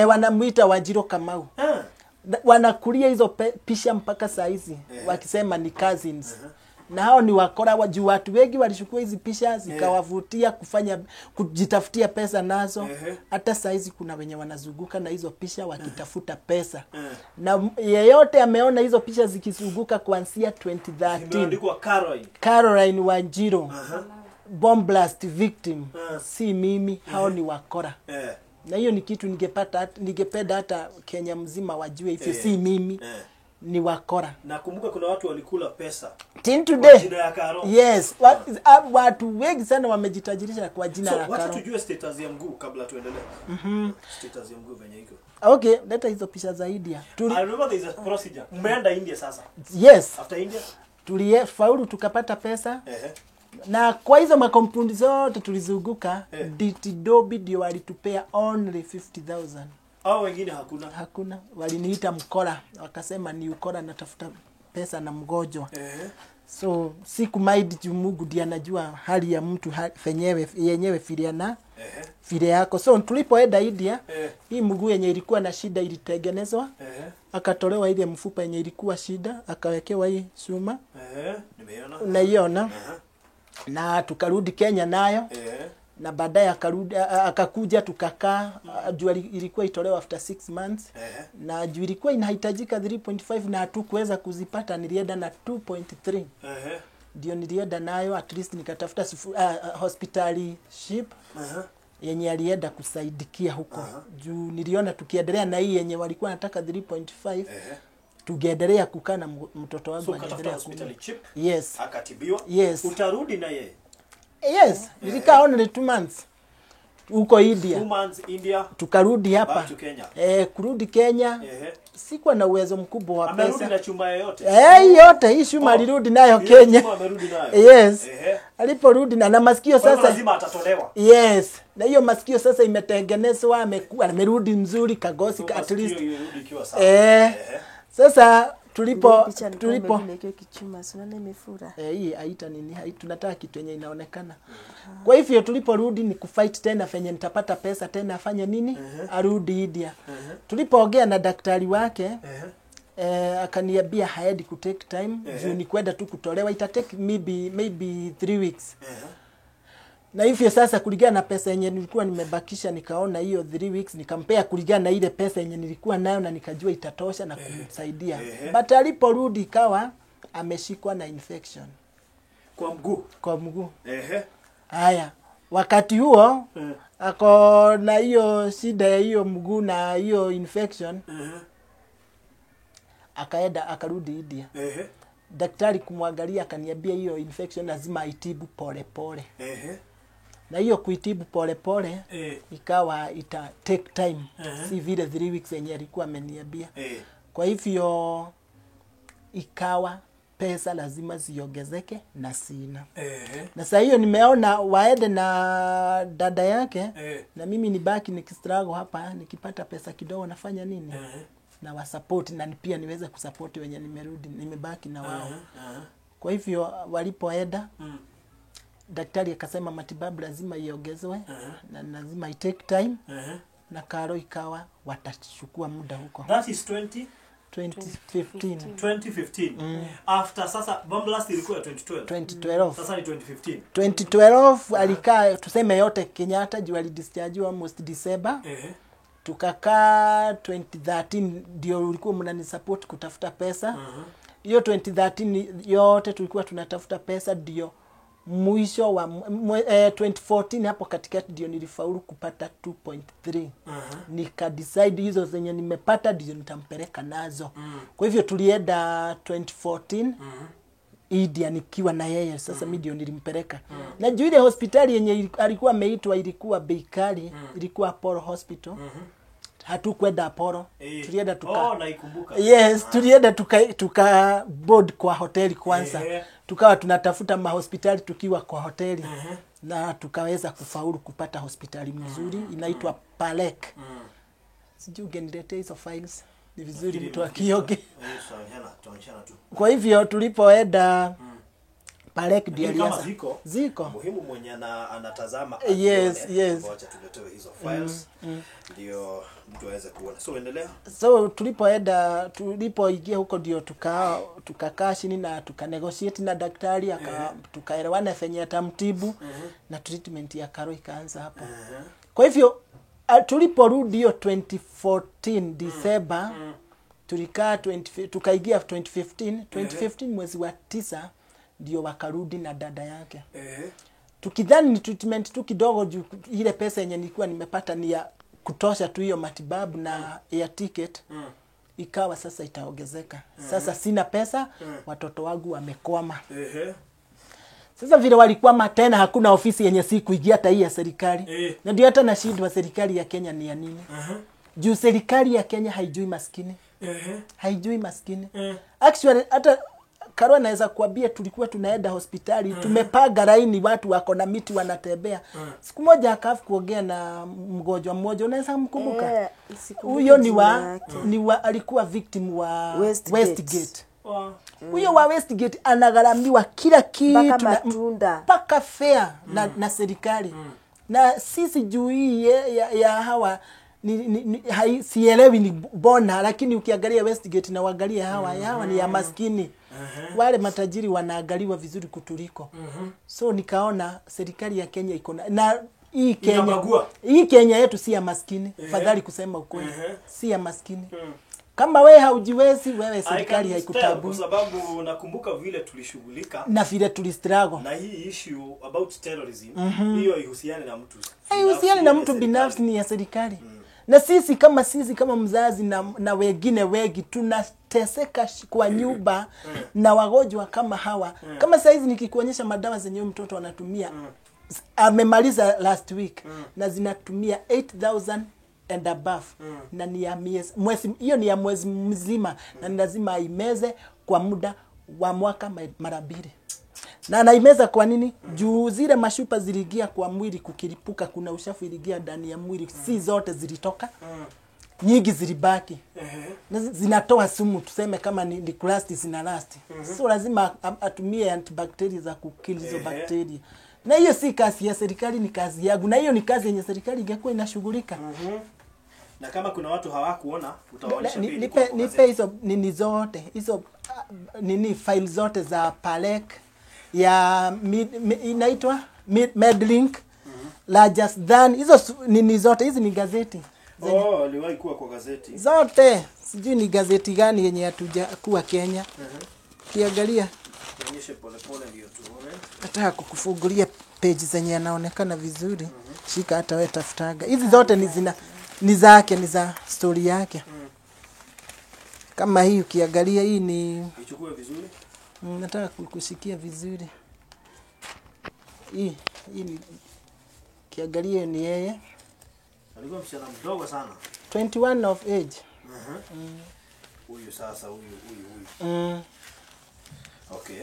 wanamuita Wanjiru Kamau. Wanakulia hizo picha mpaka saa hizi wakisema ni cousins. Na hao ni wakora wa juu, watu wengi walichukua hizi picha zikawavutia kufanya kujitafutia pesa nazo. Hata saa hizi kuna wenye wanazunguka na hizo picha wakitafuta pesa. Na yeyote ameona hizo picha zikizunguka kuanzia 2013. Imeandikwa Caroline Wanjiru. Bomb blast victim. Si mimi, hao ni wakora. Na hiyo ni kitu ningependa hata Kenya mzima wajue hivyo, si mimi. Ni wakora. Na kumbuka kuna watu walikula pesa till today. Jina ya Karo. Yes, watu wengi sana wamejitajirisha kwa jina la Karo. Wacha tujue status ya mguu kabla tuendelee. Status ya mguu venye iko. Okay, leta hizo picha za India. I remember there is a procedure. Mmeenda India sasa. Yes. After India tulifaulu tukapata pesa. Na kwa hizo makampuni zote tulizunguka, DT Dobi ndio walitupea only 50,000. Hao wengine hakuna. Hakuna. Waliniita mkora, wakasema ni ukora natafuta pesa na mgonjwa. So siku maidi juu Mungu ndiye anajua hali ya mtu yenyewe filia na filia yako. So tulipoenda India, hii mguu yenye ilikuwa na shida ilitengenezwa. Akatolewa ile mfupa yenye ilikuwa shida, akawekewa hii chuma. Nimeiona. Unaiona? Na tukarudi Kenya nayo. Na baadaye akarudi, akakuja tukakaa. Juu ilikuwa itolewa after 6 months. Na juu ilikuwa inahitajika 3.5 na hatukuweza kuzipata, nilienda na 2.3. Ndio nilienda nayo, at least nikatafuta hospitali ship yenye alienda kusaidikia huko. Juu niliona tukiendelea na hii yenye walikuwa wanataka 3.5, tungeendelea kukaa na mtoto wangu So ukatafuta anaendelea hospitali chip. Yes. Akatibiwa. Yes. Utarudi na yeye. Yes, nilikaa only 2 months huko India. 2 months India. Tukarudi hapa. Back to Kenya. Kurudi Kenya. Sikuwa na uwezo mkubwa wa pesa. Amerudi na chuma yote. Yote hii chuma alirudi nayo Kenya. Chuma amerudi nayo. Yes. Aliporudi na masikio sasa lazima atatolewa. Yes. Na hiyo masikio sasa imetengenezwa, amerudi mzuri kagosi, so, at least. Sasa Sasa tulipo kichuma sunana imefura. Hii haita nini, tunataka kitu yenye inaonekana. Kwa hivyo tuliporudi ni kufight tena fenye nitapata pesa tena afanye nini? Arudi India. Tulipoongea na daktari wake, akaniambia haendi ku take time, juu ni kwenda tu kutolewa, ita take maybe 3 weeks. Na hivyo sasa kulingana na pesa yenye nilikuwa nimebakisha, nikaona hiyo 3 weeks nikampea kulingana na ile pesa yenye nilikuwa nayo na nikajua itatosha na kumsaidia. But aliporudi ikawa ameshikwa na infection kwa mguu. Kwa mguu. Haya, wakati huo ako na hiyo shida ya hiyo mguu na hiyo infection. Akaenda akarudi India. Daktari kumwangalia akaniambia hiyo infection lazima aitibu pole pole. Na hiyo kuitibu pole pole ikawa ita take time. Si vile 3 weeks yenye alikuwa ameniambia. Kwa hivyo ikawa pesa lazima ziongezeke na sina. Na saa hiyo nimeona waende na dada yake, na mimi nibaki nikistruggle hapa, nikipata pesa kidogo nafanya nini? Na wasupport, na pia niweze kusupport wenye nimerudi, nimebaki na wao. Kwa hivyo walipoenda, daktari akasema matibabu lazima iongezwe, na lazima i take time. Na karo ikawa watachukua muda huko. That is 2015. 2015. After sasa bomb blast ilikuwa 2012. 2012. Sasa ni 2015. 2012 alikaa tuseme yote Kenyatta juu alidischarge almost December. Tukakaa 2013 ndio ulikuwa mnanisupport kutafuta pesa. Hiyo 2013 yote tulikuwa tunatafuta pesa, ndio mwisho wa 2014 hapo katikati ndio nilifaulu kupata 2.3. Nika decide hizo zenye nimepata ndio nitampeleka nazo. Kwa hivyo tulienda 2014 India nikiwa na yeye. Sasa mimi ndio nilimpeleka. Na juu ile hospitali yenye alikuwa ameitwa ilikuwa bei kali, ilikuwa Apollo Hospital. Hatukwenda Apollo. Tulienda tuka naikumbuka. Yes, tulienda tuka board kwa hoteli kwanza. Tukawa tunatafuta mahospitali tukiwa kwa hoteli. Na tukaweza kufaulu kupata hospitali mzuri inaitwa Palek. Sijui ungeniletea hizo files. Ni vizuri mtu akioge. Kwa hivyo tulipoenda Palek ndio alianza. Ziko. Muhimu mwenye anatazama. Yes, yes. Wacha tuletewe hizo files. Ndio mtu aweze kuona. So endelea. So tulipoenda, tulipoingia huko ndio tukakaa chini na tukanegotiate na daktari, tukaelewana fenye atamtibu, na treatment ya Karo ikaanza hapo. Kwa hivyo tuliporudi hiyo 2014 December, tulikaa tukaingia 2015, 2015 mwezi wa 9 ndio wakarudi na dada yake. Tukidhani ni treatment tu kidogo juu ile pesa yenye nilikuwa nimepata ni ya kutosha tu hiyo matibabu na air ticket. Ikawa sasa itaongezeka. Sasa sina pesa, watoto wangu wamekwama. Sasa vile walikwama tena hakuna ofisi yenye si kuingia hata hii ya serikali. Na ndio hata nashindwa serikali ya Kenya ni ya nini? Juu serikali ya Kenya haijui maskini. Haijui maskini. Actually hata Karo anaweza kuambia tulikuwa tunaenda hospitali, tumepaga laini, watu wako na miti wanatembea. Siku moja akafu kuongea na mgonjwa mmoja, unaweza mkumbuka? Huyo ni wa alikuwa victim wa Westgate. Huyo wa Westgate anagharamiwa kila kitu, mpaka fare na serikali. Na sisi juu hii ya hawa sielewi ni bona, lakini ukiangalia Westgate na uangalie hawa, hawa ni ya maskini. Wale matajiri wanaangaliwa vizuri kutuliko. So nikaona serikali ya Kenya iko na hii Kenya, hii Kenya yetu si ya maskini. Fadhali kusema ukweli. Si ya maskini. Kama wewe haujiwezi, wewe serikali haikutambui. Kwa sababu nakumbuka vile tulishughulika na vile tulistruggle na hii issue about terrorism, hiyo haihusiani na mtu. Haihusiani na mtu binafsi, ni ya serikali. Na sisi kama mzazi na wengine wengi tunateseka kwa nyumba na wagonjwa kama hawa. Kama saizi nikikuonyesha madawa zenye mtoto anatumia, amemaliza last week, na zinatumia 8,000 and above. Na ni ya mwezi, hiyo ni ya mwezi mzima, na ni lazima aimeze kwa muda wa mwaka mara mbili. Na anaimeza kwa nini? Juu zile mashupa ziliingia kwa mwili, kukilipuka kuna uchafu iliingia ndani ya mwili, si zote zilitoka. Nyingi zilibaki. Na zinatoa sumu, tuseme kama ni crust zina rust. So lazima atumie antibacteria za kukill hizo bakteria. Na hiyo si kazi ya serikali, ni kazi yangu. Na hiyo ni kazi yenye serikali ingekuwa inashughulika. Na kama kuna watu hawakuona, utawaonyesha pia. Nipe hizo nini zote, hizo nini file zote za Palek ya inaitwa Medlink, Rajasthan, hizo nini zote, hizi ni gazeti. Oh, aliwahi kuwa kwa gazeti. Zote, sijui ni gazeti gani yenye hatujakuwa Kenya. Kiangalia. Nionyeshe pole pole ndio tuone. Nataka kukufungulia page zenye yanaonekana vizuri. Shika hata wewe tafutaga. Hizi zote ni zina ni zake, ni za story yake. Kama hii ukiangalia hii ni ichukue vizuri. Nataka kukushikia vizuri. Hii ni kiangalia ni yeye. Alikuwa msichana mdogo sana. 21 of age. Huyu sasa huyu. Okay.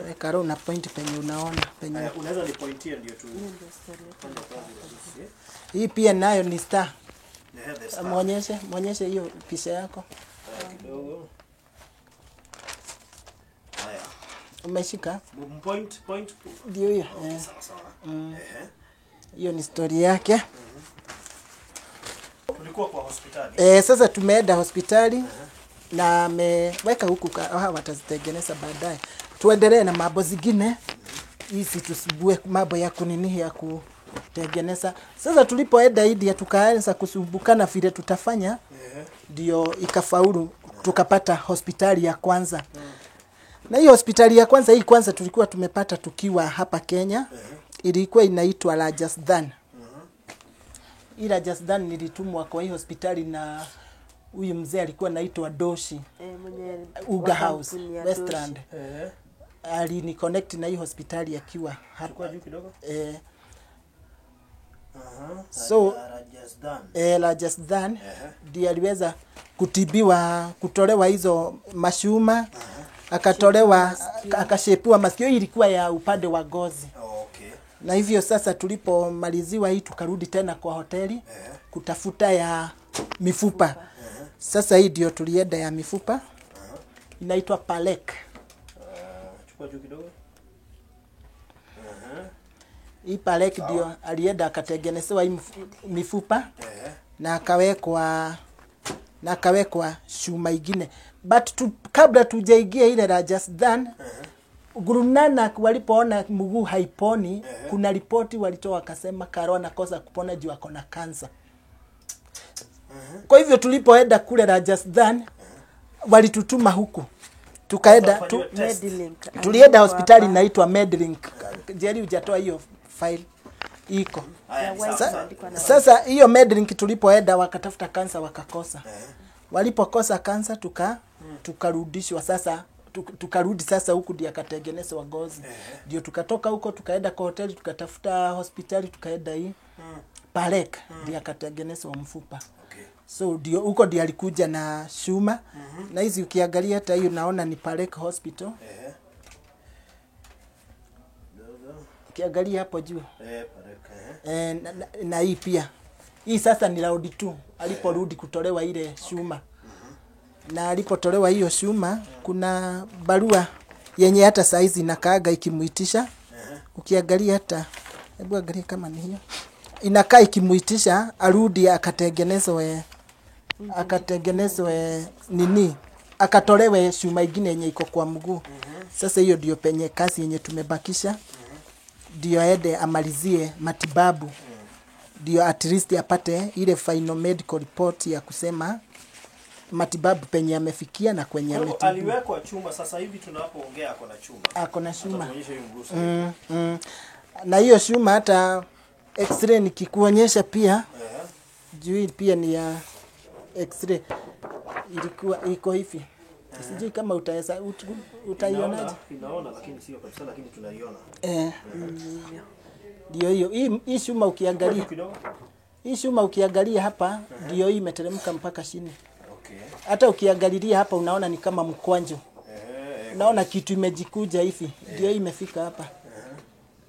Weka na point penye unaona penye. Unaweza ni pointia ndio tu. Hii pia nayo ni star. Muonyeshe hiyo picha yako. Kidogo. Haya. Umeshika? Point. Ndio hiyo. Okay, sawa sawa. Hiyo ni story yake. Tulikuwa kwa hospitali. Sasa tumeenda hospitali. Na ameweka huku watazitengeneza baadaye. Tuendelee na mambo zingine. Hizi tusubue mambo ya kunini ya kutengeneza. Sasa tulipoenda India tukaanza kusumbukana vile tutafanya. Ndio ikafaulu tukapata hospitali ya kwanza. Na hiyo hospitali ya kwanza hii kwanza tulikuwa tumepata tukiwa hapa Kenya. Ilikuwa inaitwa Rajasthan. Hii Rajasthan nilitumwa kwa hii hospitali na huyu mzee alikuwa anaitwa Doshi. Mwenye Uga House, Westland. Alini connect na hii hospitali akiwa hapa. Chukua juu kidogo. So Rajasthan ndiye aliweza kutibiwa, kutolewa hizo mashuma, akatolewa, akashepiwa masikio. Ilikuwa ya upande wa gozi. Okay. Na hivyo sasa tulipomaliziwa hii tukarudi tena kwa hoteli kutafuta ya mifupa. Sasa hii ndio tulienda ya mifupa. Inaitwa Palek. Chukua juu kidogo. Hii Palek ndio alienda akatengenezewa hii mifupa na akawekwa chuma ingine. But kabla tujaingia ile Rajasthan, Guru Nanak walipoona mguu haiponi, kuna ripoti walitoa wakasema Karo anakosa kupona juu ako na kansa. Kwa hivyo tulipoenda kule Rajasthan, walitutuma huku. Tukaenda tulienda hospitali inaitwa Medlink. Jerry hujatoa hiyo file iko. Sasa hiyo Medlink tulipoenda wakatafuta kansa wakakosa. Walipokosa kansa tukarudishwa sasa, tukarudi sasa huku ndio akatengenezwa gozi. Ndio tukatoka huko tukaenda kwa hoteli tukatafuta hospitali tukaenda hii Palek ndio akatengenezwa mfupa. Okay. So ndio huko ndio alikuja na shuma. Na hizi ukiangalia hata hiyo naona ni Palek Hospital. Ukiangalia hapo juu. Palek. Na hii pia. Hii sasa ni round 2 aliporudi kutolewa ile shuma. Na alipotolewa hiyo shuma kuna barua yenye hata saizi inakaaga ikimuitisha. Ukiangalia hata hebu angalia kama ni hiyo. Inakaa ikimuitisha arudi akatengenezwe nini? akatolewe chuma ingine yenye iko kwa mguu. Sasa hiyo ndio penye kazi yenye tumebakisha, ndio aende amalizie matibabu, ndio at least apate ile final medical report ya kusema matibabu penye amefikia na kwenye ametibiwa. Aliwekwa chuma, sasa hivi tunapoongea ako na chuma. Ako na chuma. Atatuonyesha hiyo mguu. Na hiyo chuma hata x-ray nikikuonyesha pia, juu pia ni ya x-ray ilikuwa iko hivi. Sijui kama utaweza utaionaje. Inaona lakini sio kabisa, lakini tunaiona. Ndio hiyo. Hii chuma ukiangalia. Hii chuma ukiangalia hapa ndio hii imeteremka mpaka chini. Okay. Hata ukiangalilia hapa unaona ni kama mkwanjo. Unaona kitu imejikuja hivi. Ndio hii imefika hapa.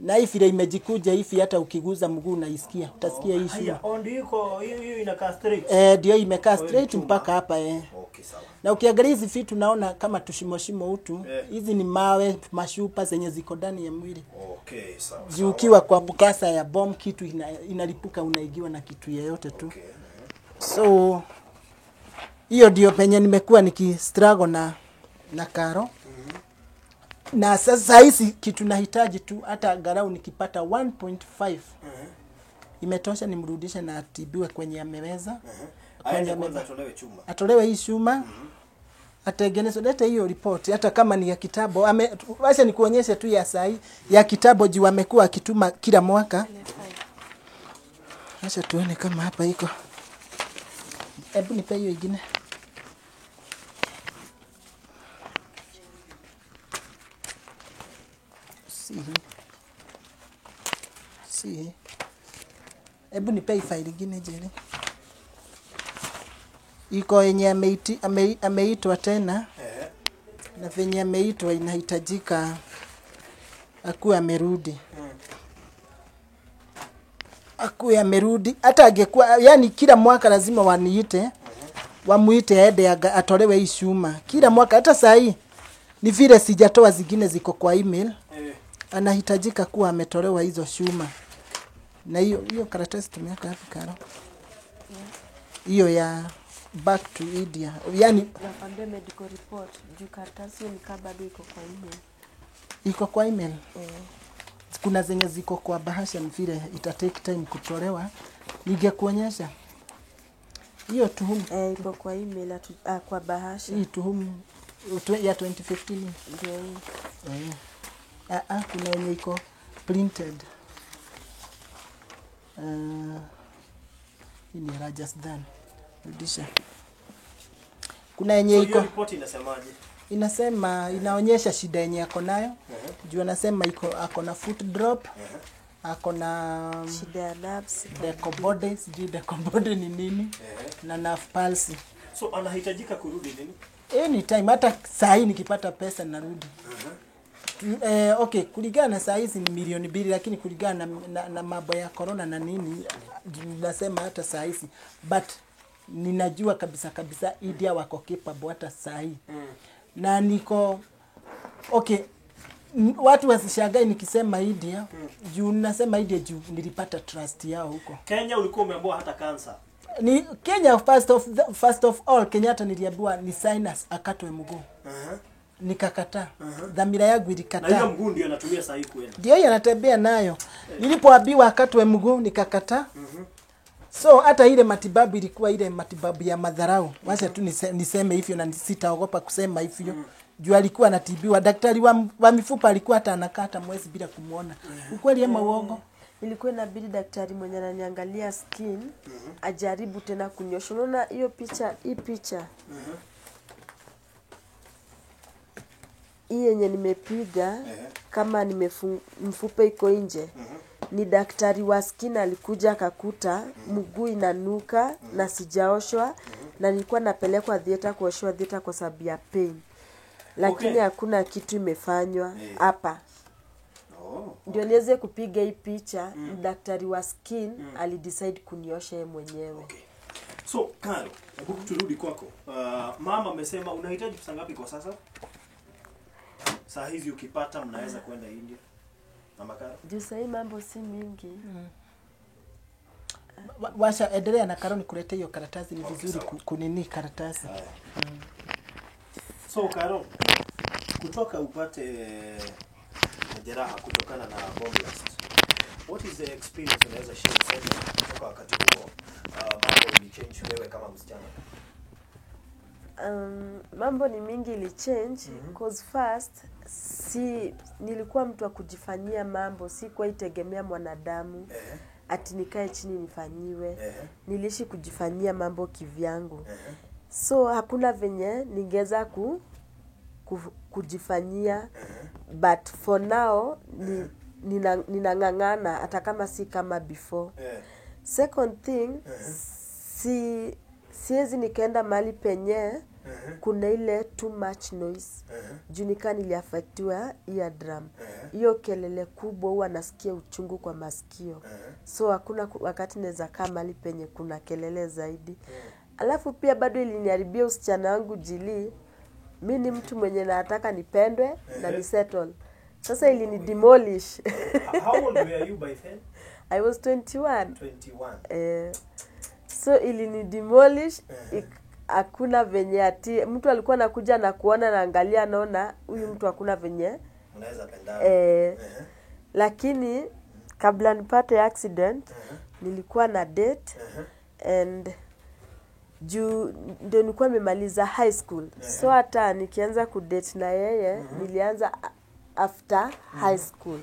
Na hii vile imejikuja hivi hata ukiguza mguu unaisikia. Utasikia hii chuma. Ndio iko hiyo inakaa straight. Ndio imekaa straight mpaka hapa. Okay, sawa. Na ukiangalia hizi vitu naona kama tushimoshimo utu. Hizi ni mawe, mashupa zenye ziko ndani ya mwili. Okay, sawa. Juu ukiwa kwa mkasa ya bomb kitu inalipuka, unaigiwa na kitu yeyote tu. Okay. So hiyo ndio penye nimekuwa niki struggle na Karo. Na sasa hizi kitu nahitaji tu hata angalau nikipata 1.5 imetosha nimrudishe na atibiwe kwenye ameweza. Aende kwanza atolewe chuma. Atolewe hii chuma. Atengenezwe, leta hiyo report hata kama ni ya kitambo. Acha nikuonyeshe tu ya sahi ya kitambo juu amekuwa akituma kila mwaka. Acha tuone kama hapa iko. Hebu nipe hiyo ingine. Si. Hebu nipe file ingine jele. Iko yenye ameitwa tena. Na venye ameitwa inahitajika akuwe amerudi. Akuwe amerudi. Hata angekuwa, yani kila mwaka lazima waniite. Wamuite aende atolewe hii chuma. Kila mwaka hata saa hii ni vile sijatoa zingine ziko kwa email. Anahitajika kuwa ametolewa hizo chuma. Na hiyo karatasi tumeweka wapi Karo? Hiyo ya back to India. Yani nakwambia medical report juu karatasi ni kama bado iko kwa email. Iko kwa email. Kuna zenye ziko kwa bahasha ni vile ita take time kutolewa. Ningekuonyesha. Hiyo tuhumu Iko kwa email kwa bahasha. Hii tuhumu ya 2015. Ndio hii. Kuna yenye iko printed. Hii ni Rajasthan. Rudisha. Kuna yenye iko. So, report inasemaje? Inasema inaonyesha shida yenye ako nayo. Juu anasema iko ako na foot drop. Ako na shida ya nerves, decobody, sijui decobody ni nini. Na nerve palsy. So anahitajika kurudi nini? Anytime, hata saa hii nikipata pesa narudi. Okay, kulingana na saa hizi ni 2 milioni, lakini kulingana na mambo ya corona na nini nasema hata saa hizi, but ninajua kabisa kabisa India wako capable hata saa hii. Na niko okay, watu wasishangae nikisema India, juu nasema India juu nilipata trust yao huko. Kenya ulikuwa umeambiwa hata cancer. Ni Kenya first of all Kenyatta niliambiwa ni sinus akatwe mguu. Nikakataa. Dhamira yangu ilikataa. Na hiyo mguu ndio anatumia saa hii kwenda. Ndio hiyo anatembea nayo. Nilipoambiwa akatwe mguu nikakataa. So hata ile matibabu ilikuwa ile matibabu ya madharau. Wacha tu niseme hivyo na sitaogopa kusema hivyo. Juu alikuwa anatibiwa, daktari wa mifupa alikuwa hata anakata mwezi bila kumuona. Ukweli ama uongo? Ilikuwa inabidi daktari mwenye ananiangalia skin ajaribu tena kunyosha. Unaona hiyo picha, hii picha. Hii yenye nimepiga kama mfupa iko nje. Ni daktari wa skin alikuja akakuta mguu inanuka na sijaoshwa, na nilikuwa napelekwa theater kuoshwa theater kwa sababu ya pain. Lakini hakuna kitu imefanywa hapa. Ndio niweze kupiga hii picha, daktari wa skin alidecide kuniosha yeye mwenyewe. Okay. So, Karo, hebu turudi kwako. Mama amesema unahitaji pesa ngapi kwa sasa? Saa hizi ukipata mnaweza kwenda India. Mama Karo. Juu saa hii mambo si mingi. Washa endelea na Karo nikuletee hiyo karatasi, ni vizuri kunini karatasi. So Karo, kutoka upate majeraha kutokana na bomb blast, what is the experience unaweza share useme kutoka wakati huo, mambo ilichange wewe kama msichana? Mambo ni mingi ili change, cause first si nilikuwa mtu wa kujifanyia mambo, sikuwa itegemea mwanadamu ati nikae chini nifanyiwe. Niliishi kujifanyia mambo kivyangu. So hakuna venye ningeweza kujifanyia, but for now ninang'ang'ana hata kama si kama before. Second thing, siwezi nikaenda mahali penye kuna ile too much noise. Juu nikaa niliaffectiwa eardrum. Hiyo kelele kubwa huwa nasikia uchungu kwa masikio. So hakuna wakati naweza kaa mahali penye kuna kelele zaidi. Alafu pia bado iliniharibia usichana wangu jili. Mi ni mtu mwenye nataka nipendwe na ni settle. Sasa ilini demolish. How old were you by then? I was 21. 21. So ilini demolish. Hakuna venye ati mtu alikuwa anakuja na kuona na angalia naona huyu mtu hakuna venye unaweza pendana. Lakini kabla nipate accident nilikuwa na date and juu ndio nilikuwa nimemaliza high school. So hata nikianza kudate na yeye nilianza after high school.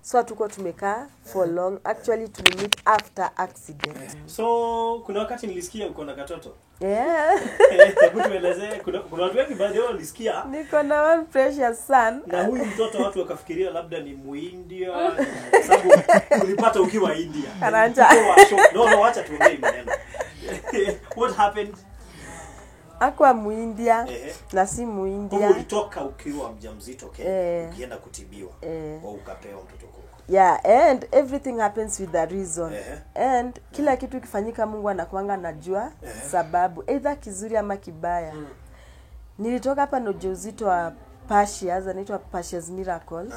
So hatukuwa tumekaa for long. Actually tulimeet after accident. So kuna wakati nilisikia uko na katoto. Yeah. Hebu tuelezee, kuna watu wengi baadhi yao walisikia niko na one precious son. Na huyu mtoto watu wakafikiria labda ni Muindia sababu ulipata ukiwa India. Karanja. No, acha tuongee maneno. What happened? Akwa Muindia na si Muindia. Ulitoka ukiwa mjamzito Kenya, ukienda kutibiwa au ukapewa mtoto huko. Yeah, and everything happens with a reason. And kila kitu kifanyika Mungu anakuanga anajua sababu, either kizuri ama kibaya. Nilitoka hapa na ujauzito wa Pashias, anaitwa Pashias Miracle.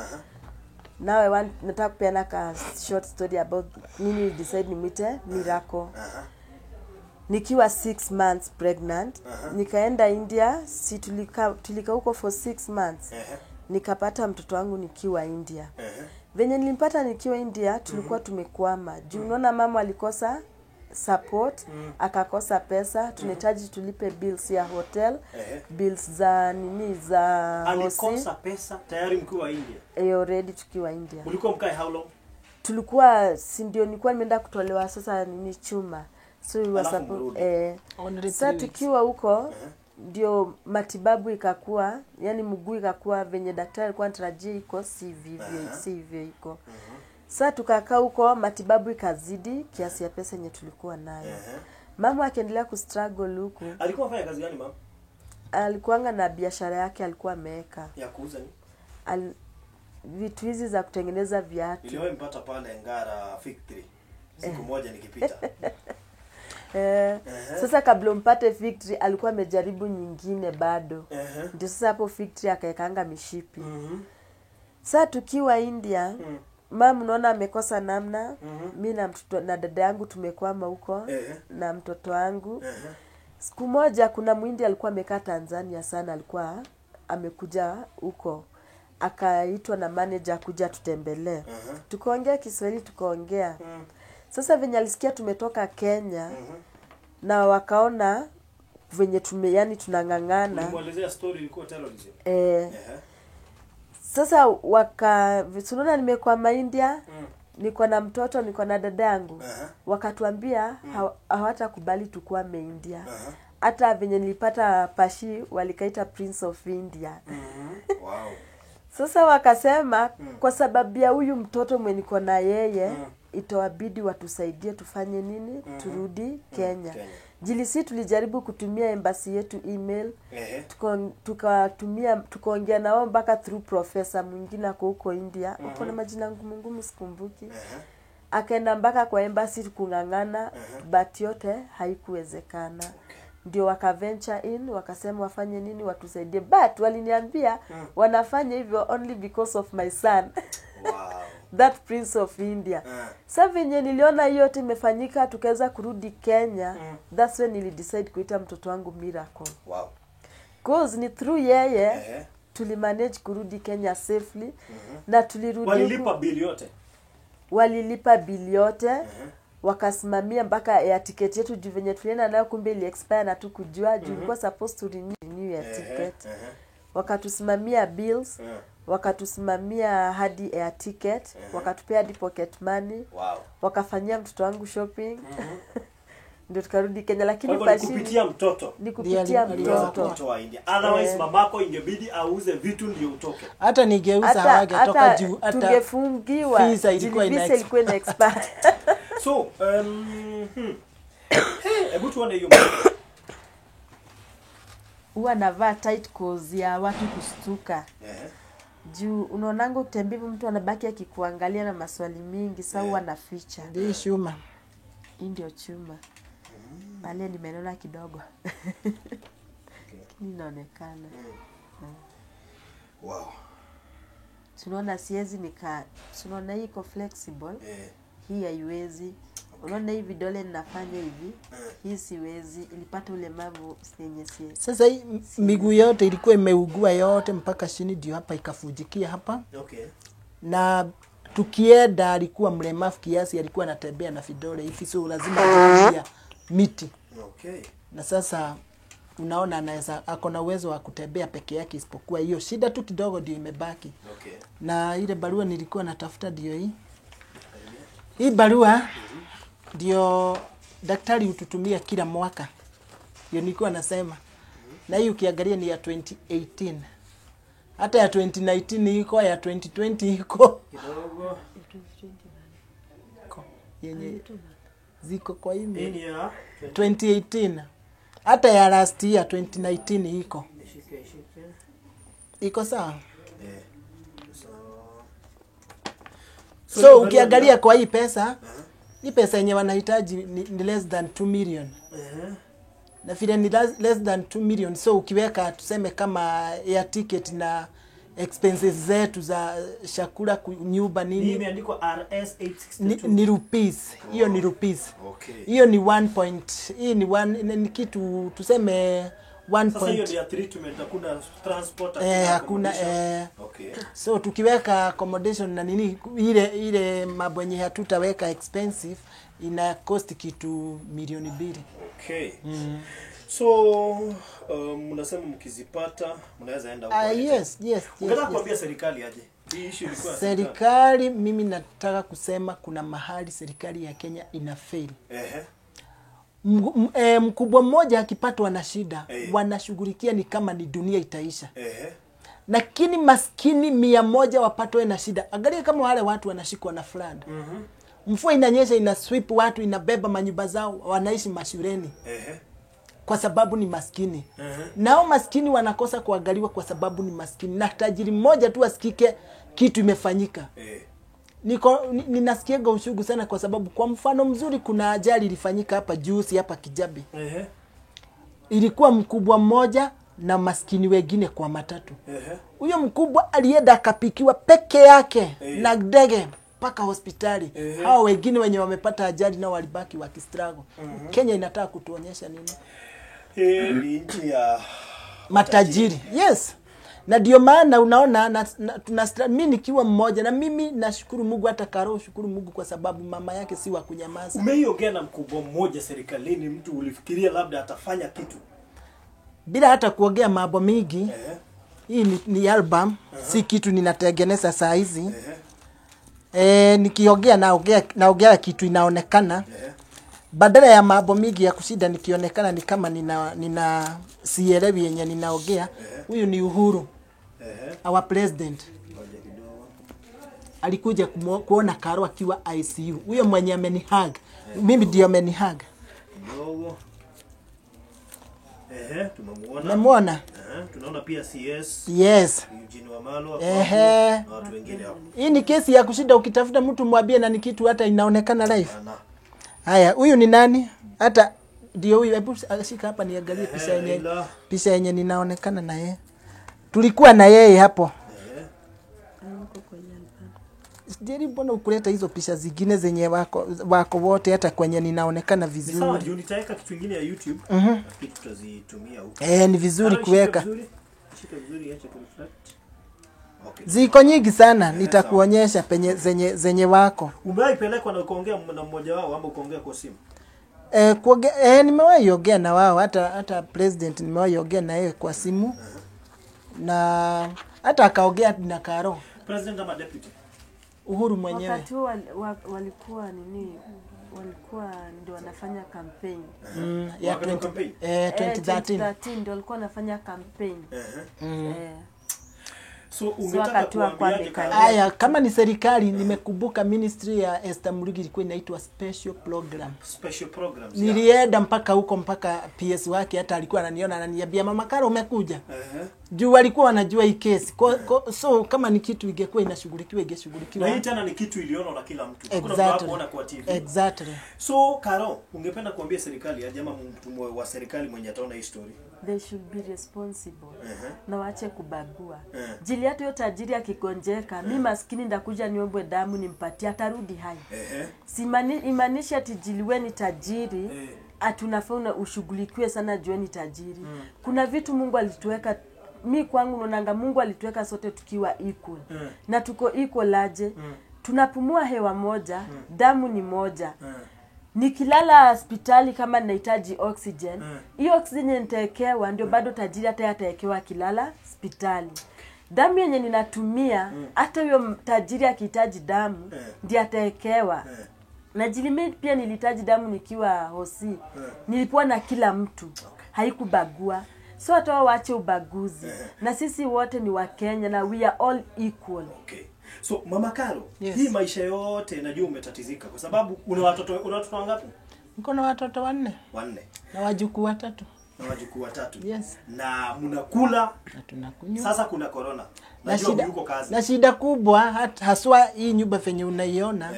Now I want nataka kupeana ka short story about nini decide nimwite Miracle. Nikiwa 6 months pregnant, nikaenda India, si tulika huko for 6 months. Nikapata mtoto wangu nikiwa India. Venye nilimpata nikiwa India, tulikuwa tumekwama. Juu unaona mama alikosa support, akakosa pesa, tunahitaji tulipe bills ya hotel, bills za nini za alikosa pesa tayari mkiwa India. Already tukiwa India. Ulikuwa mkae how long? Tulikuwa si ndio nilikuwa nimeenda kutolewa sasa nini chuma. So we were sasa tukiwa huko ndio matibabu ikakuwa, yani mguu ikakuwa venye daktari alikuwa anatarajia iko si vivyo iko. Sasa tukakaa huko matibabu ikazidi kiasi ya pesa yenye tulikuwa nayo. Mama akaendelea kustruggle huko. Alikuwa afanya kazi gani mama? Alikuanga na biashara yake alikuwa ameweka. Ya kuuza nini? Vitu hizi za kutengeneza viatu. Niliwahi mpata pale Ngara Victory. Siku moja nikipita. Sasa kabla umpate Victory alikuwa amejaribu nyingine bado. Ndio sasa hapo Victory akaekanga mishipi. Sasa tukiwa India, mama unaona amekosa namna. Mimi na mtoto na dada yangu tumekwama huko na mtoto wangu. Siku moja kuna Muhindi alikuwa amekaa Tanzania sana, alikuwa amekuja huko. Akaitwa na manager kuja tutembelee. Tukaongea Kiswahili tukaongea. Sasa venye alisikia tumetoka Kenya na wakaona venye yani tunang'ang'ana. Nimuelezea story ilikuwa terrorism. Sasa tunaona nimekwama India, niko na mtoto, niko na dada yangu. Wakatuambia hawatakubali tukwame India. Hata venye nilipata Pashi walikaita Prince of India. Wow. Sasa wakasema kwa sababu ya huyu mtoto mwenye niko na yeye itawabidi watusaidie tufanye nini turudi Kenya. Jilisi tulijaribu kutumia embassy yetu email, tukatumia tukaongea nao mpaka through professor mwingine ako huko India. Uko na majina ngumu ngumu sikumbuki. Akaenda mpaka kwa embassy kung'ang'ana, but yote haikuwezekana. Ndio waka venture in, wakasema wafanye nini watusaidie, but waliniambia wanafanya hivyo only because of my son. Wow. That Prince of India. Sasa venye niliona hiyo yote imefanyika tukaweza kurudi Kenya. That's when nilidecide kuita mtoto wangu Miracle. Wow. Cause ni through yeye tulimanage kurudi Kenya safely. Na tulirudi. Walilipa bili yote. Walilipa bili yote. Wakasimamia mpaka ya ticket yetu juu venye tulienda nayo kumbe ili expire na tukujua juu ilikuwa supposed to renew ya ticket. Wakatusimamia bills, wakatusimamia hadi air ticket, wakatupea hadi pocket money. Wow. Wakafanyia mtoto wangu shopping. Ndio tukarudi Kenya, lakini kwa hivyo kupitia mtoto. Ni kupitia mtoto wa India. Otherwise mamako ingebidi auze vitu ndio utoke. Hata ningeuza hawangetoka juu, hata tungefungiwa. Visa ilikuwa ina expire. So, hebu tuone hiyo. Huwa navaa tight cause ya watu kustuka. Juu unaonanga utembivu mtu anabaki akikuangalia na maswali mingi, sasa huwa naficha. Ndio chuma. Hii ndio chuma. Pale nimenona kidogo. Lakini inaonekana. Wow. Tunaona siwezi nika, tunaona hii iko flexible. Hii haiwezi. Unaona hii vidole ninafanya hivi. Hii siwezi, ilipata ulemavu yenye si. Sasa hii miguu yote ilikuwa imeugua yote mpaka chini ndio hapa ikafujikia hapa. Okay. Na tukienda alikuwa mlemavu kiasi, alikuwa anatembea na vidole hivi, so lazima atumie miti. Okay. Na sasa unaona anaweza, ako na uwezo wa kutembea peke yake isipokuwa hiyo shida tu kidogo ndio imebaki. Okay. Na ile barua nilikuwa natafuta ndio hii. Hii barua ndio daktari hututumia kila mwaka. Ndio nilikuwa nasema. Na hii ukiangalia ni ya 2018. Hata ya 2019 iko, ya 2020 iko. Kidogo. Yenye ziko kwa hii ni ya 2018. Hata ya last year 2019 iko. Iko sawa? So ukiangalia kwa hii pesa, hii pesa yenye wanahitaji ni less than 2 million. Na vile ni less than 2 million, so ukiweka tuseme kama air ticket na expenses zetu za chakula, nyumba nini. Imeandikwa RS 862. Ni rupees. Hiyo ni rupees. Okay. Hiyo ni 1 point, hii ni 1, ni kitu tuseme 1 Sasa hiyo point. ni ya treatment, hakuna transport, Hakuna Okay. So tukiweka accommodation na nini ile mambo yenye hatutaweka expensive ina cost kitu milioni 2. Okay. So mnasema mkizipata mnaweza enda huko. Yes, yes. Unataka kuambia serikali aje? Hii issue ilikuwa serikali, mimi nataka kusema kuna mahali serikali ya Kenya ina fail. Mkubwa mmoja akipatwa na shida, wanashughulikia ni kama ni dunia itaisha. Lakini maskini 100 wapatwe na shida. Angalia kama wale watu wanashikwa na flood. Mvua inanyesha ina sweep watu, inabeba manyumba zao, wanaishi mashuleni. Kwa sababu ni maskini. Nao maskini wanakosa kuangaliwa kwa sababu ni maskini. Na tajiri mmoja tu asikike kitu imefanyika. Ninasikiaga uchungu sana kwa sababu kwa mfano mzuri kuna ajali ilifanyika hapa juzi hapa Kijabe. Ilikuwa mkubwa mmoja na maskini wengine kwa matatu. Huyo mkubwa alienda akapikiwa peke yake na ndege mpaka hospitali. Hao wengine wenye wamepata ajali nao walibaki wakistruggle. Kenya inataka kutuonyesha nini? Ni nchi ya matajiri. Yes. Na ndio maana unaona mimi nikiwa mmoja, na mimi nashukuru Mungu, hata Karo shukuru Mungu kwa sababu mama yake si wa kunyamaza. Umeiongea na mkubwa mmoja serikalini, mtu ulifikiria labda atafanya kitu bila hata kuongea mambo mingi. Hii ni album, si kitu ninatengeneza saa hizi. Nikiongea naongea kitu inaonekana. Badala ya mambo mingi ya kushida nikionekana ni kama nina sielewi yenye ninaongea. Huyu ni Uhuru. Our president. Alikuja kuona Karo akiwa ICU. Huyo mwenye amenihug. Mimi ndio amenihug. Tumemuona. Tumemuona. Tunaona pia CS. Yes. Eugene Wamalwa na watu wengine hapo. Hii ni kesi ya kushinda ukitafuta mtu mwambie na ni kitu hata inaonekana live. Haya, huyu ni nani? Hata ndio huyu, hebu shika hapa niangalie picha yenye. Picha yenye ninaonekana na yeye. Tulikuwa na yeye hapo. Jerry, mbona ukuleta hizo picha zingine zenye wako wote hata kwenye ninaonekana vizuri? Sawa, juu nitaweka kitu kingine ya YouTube. Nafikiri tutazitumia huko. Ni vizuri kuweka. Shika vizuri, acha kureflect. Okay. Ziko nyingi sana, nitakuonyesha penye zenye wako. Umewahi pelekwa na ukaongea na mmoja wao ama ukaongea kwa simu? Nimewahi ongea na wao, hata president nimewahi ongea na yeye kwa simu. Na hata akaongea na Karo. President ama deputy? Uhuru mwenyewe. Wakati walikuwa nini? Walikuwa ndio wanafanya campaign. Ya 2013 ndio walikuwa wanafanya campaign. So ungetaka kuambiaje? Haya, kama ni serikali, nimekumbuka ministry ya Esther Murigi ilikuwa inaitwa special program. Special programs. Nilienda mpaka huko, mpaka PS wake hata alikuwa ananiona ananiambia, Mama Karo umekuja. Juu walikuwa wanajua hii kesi. So kama ni kitu ingekuwa inashughulikiwa ingeshughulikiwa. Na hii tena ni kitu iliona na kila mtu. Kuna mtu hakuona kwa TV. Exactly. So Karo, ungependa kuambia serikali aje ama mtu wa serikali mwenye ataona hii story? They should be responsible. Na waache kubagua. Jili hata hiyo tajiri akigonjeka, mimi maskini ndakuja niombwe damu nimpatie, atarudi hai. Simaanisha ati jili wewe ni tajiri, atunafaa ushughulikiwe sana juu ni tajiri. Kuna vitu Mungu alituweka, mi kwangu naonanga Mungu alituweka sote tukiwa equal. Na tuko equal aje? Tunapumua hewa moja, damu ni moja. Nikilala hospitali kama ninahitaji oxygen, hiyo oxygen nitawekewa ndio bado tajiri hata atawekewa akilala hospitali. Damu yenye ninatumia, hata huyo tajiri akihitaji damu ndiye atawekewa. Na jilimi pia nilihitaji damu nikiwa hosi. Nilikuwa na kila mtu. Haikubagua. So hata waache ubaguzi. Na sisi wote ni wa Kenya na we are all equal. Okay. So Mama Karo, hii maisha yote najua umetatizika kwa sababu una watoto wangapi? Niko na watoto 4. 4. Na wajukuu 3. Na wajukuu 3. Yes. Na mnakula na tunakunywa. Sasa kuna corona. Najua yuko kazi. Na shida kubwa haswa hii nyumba venye unaiona.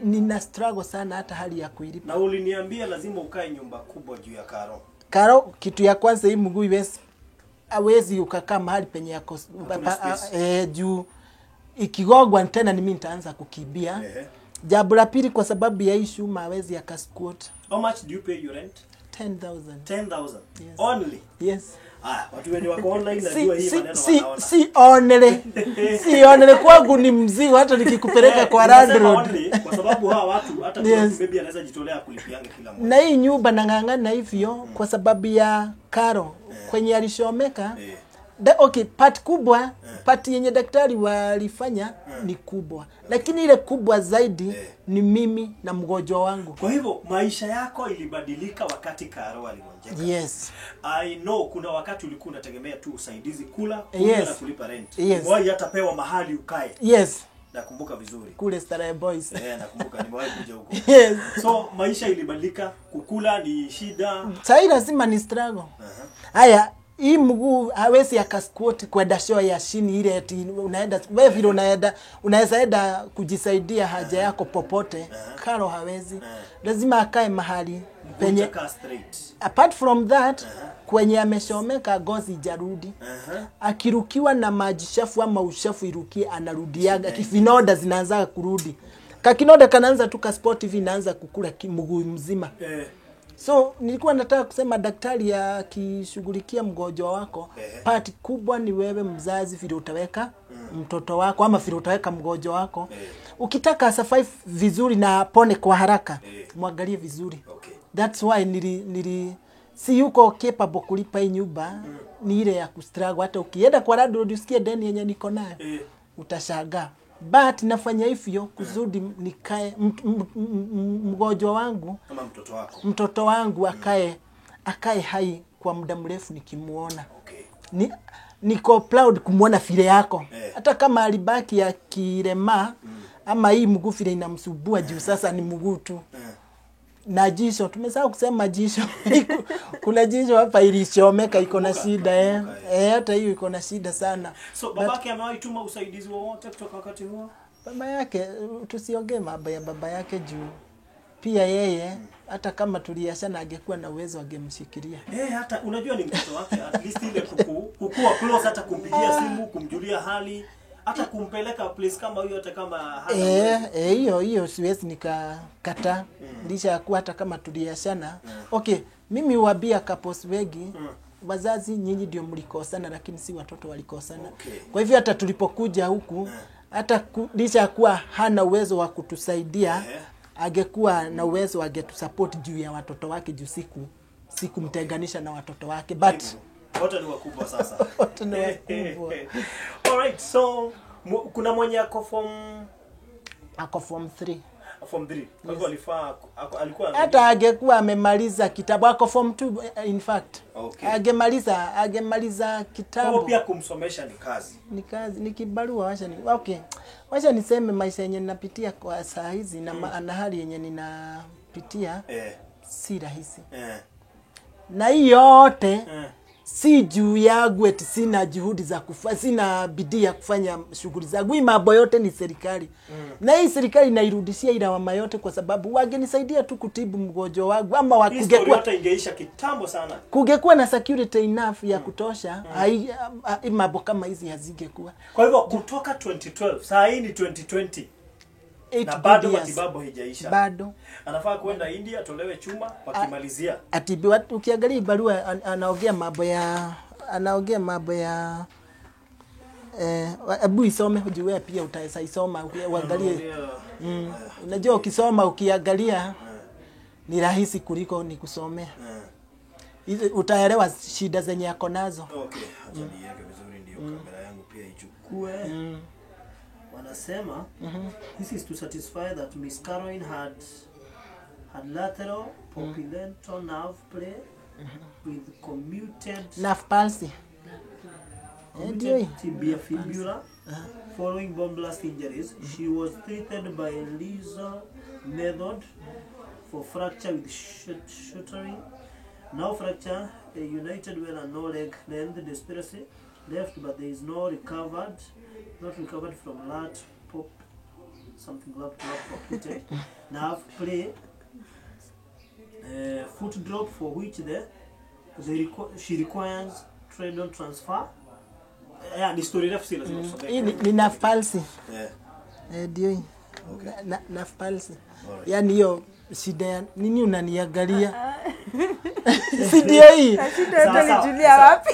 Nina struggle sana hata hali ya kuilipa. Na uliniambia lazima ukae nyumba kubwa juu ya Karo. Karo, kitu ya kwanza hii mguu hawezi ukakaa mahali penye yako juu ikigogwa tena ni mimi nitaanza kukimbia. Jambo la pili, kwa sababu ya issue hawezi akasquat. How much do you pay your rent? 10,000. 10,000. Yes. Only. Yes. Watu wenye wako online najua hii maneno wanaona. Si only kwangu ni mzigo hata nikikupeleka kwa landlord. Kwa sababu hawa watu hata yes, baby anaweza jitolea kulipianga kila mwezi. Na hii nyumba nang'ang'ana hivyo kwa sababu ya Karo kwenye alishomeka. Okay, part kubwa, part yenye daktari walifanya ni kubwa. Lakini ile kubwa zaidi ni mimi na mgonjwa wangu. Kwa hivyo maisha yako ilibadilika wakati Karo aligonjeka. Yes. I know kuna wakati ulikuwa unategemea tu usaidizi kula, kunywa na kulipa rent. Yes. Wewe hata pewa mahali ukae. Yes. Nakumbuka vizuri. Kule Starehe Boys. Nakumbuka nimewahi kuja huko. Yes. So maisha ilibadilika, kukula ni shida. Sasa lazima ni struggle. Haya, hii mguu hawezi akasquat kwenda show ya chini ile eti unaenda wewe vile unaenda unaweza enda kujisaidia haja yako popote. Karo hawezi. Lazima akae mahali penye apart from that kwenye ameshomeka gozi jarudi. Akirukiwa na maji chafu ama uchafu irukie anarudiaga. Vinoda zinaanza kurudi. Kakinoda kanaanza tu ka sport hivi inaanza kukula mguu mzima. So nilikuwa nataka kusema daktari akishughulikia mgonjwa wako, part kubwa ni wewe mzazi vile utaweka mtoto wako ama vile utaweka mgonjwa wako. Ukitaka survive vizuri na pone kwa haraka, muangalie vizuri. Okay. That's why nili si yuko capable kulipa hii nyumba, ni ile ya kustruggle. Hata ukienda kwa landlord usikie deni yenye niko nayo, utashangaa. But nafanya hivyo kusudi nikae mgonjwa wangu kama mtoto wako. Mtoto wangu akae hai kwa muda mrefu nikimuona. Okay. Niko proud kumuona vile yako. Hata kama alibaki ya kilema ama hii mguu vile inamsumbua juu sasa ni mguu tu. Na jisho, tumesahau kusema jisho. Kuna jisho hapa ilishomeka iko na shida hata hiyo iko na shida sana. So babake amewahi tuma usaidizi wowote kutoka wakati huo? Baba yake tusiongee mambo ya baba yake juu pia yeye hata kama tuliachana angekuwa na uwezo angemshikilia. Hata unajua ni mtoto wake, at least ile kukua close, hata kumpigia simu, kumjulia hali. Hata kumpeleka place kama hiyo, hata kama hana Hiyo hiyo siwezi nikakataa. Licha ya kuwa hata kama tuliachana. Okay, mimi huambia couples wengi, wazazi nyinyi ndio mlikosana, lakini si watoto walikosana. Kwa hivyo hata tulipokuja huku, hata licha ya kuwa hana uwezo wa kutusaidia, angekuwa na uwezo angetusupport juu ya watoto wake, juu sikumtenganisha na watoto wake, but wote ni wakubwa sasa. Wote ni wakubwa. Alright, so kuna mwenye ako form Ako form 3. Form 3. Kwa hivyo alifaa alikuwa hata angekuwa amemaliza kitabu, ako form 2 in fact. Angemaliza Kwa hivyo kitabu. pia kumsomesha ni kazi. Ni kazi, ni kibarua. Wacha niseme maisha yenye ninapitia kwa saa hizi na hali yenye ninapitia si rahisi. Na hii yote si juu yangu eti sina juhudi za kufanya, sina bidii ya kufanya shughuli zangu. Hii mambo yote ni serikali. Na hii serikali inairudishia lawama yote, kwa sababu wangenisaidia tu kutibu mgonjwa wangu, ama Hii story yote ingeisha kitambo sana. kungekuwa na security enough ya kutosha, hii mambo kama hizi hazingekuwa. Kwa hivyo kutoka 2012, saa hii ni 2020. Eight Na bado good years. matibabu haijaisha. Bado. Anafaa kwenda India atolewe chuma wakimalizia. Atibiwa. Ukiangalia barua anaongea mambo ya, anaongea mambo ya hebu isome ujue, pia utaweza isoma uangalie. Unajua ukisoma ukiangalia ni rahisi kuliko ni kusomea. Hizo utaelewa shida zenye yako nazo. Okay, acha niweke vizuri ndio kamera yangu pia ichukue. Wanasema this is to satisfy that Miss Caroline had lateral popliteal nerve play with commuted nerve palsy. Ndio hii. tibia fibula following bomb blast injuries. She was treated by laser method for fracture with shuttering. Now fracture united well and no leg length disparity left, but there is no recovered, not recovered from lat pop something lat popliteal nerve play. Foot drop for which she requires tendon transfer. Yeah, ni story refu, si lazima tusomee. Hii ni nerve palsy. Ndio hii. Nerve palsy. Yaani hiyo shida ya nini unaniangalia? Si ndio hii? Shida yote nilijulia wapi?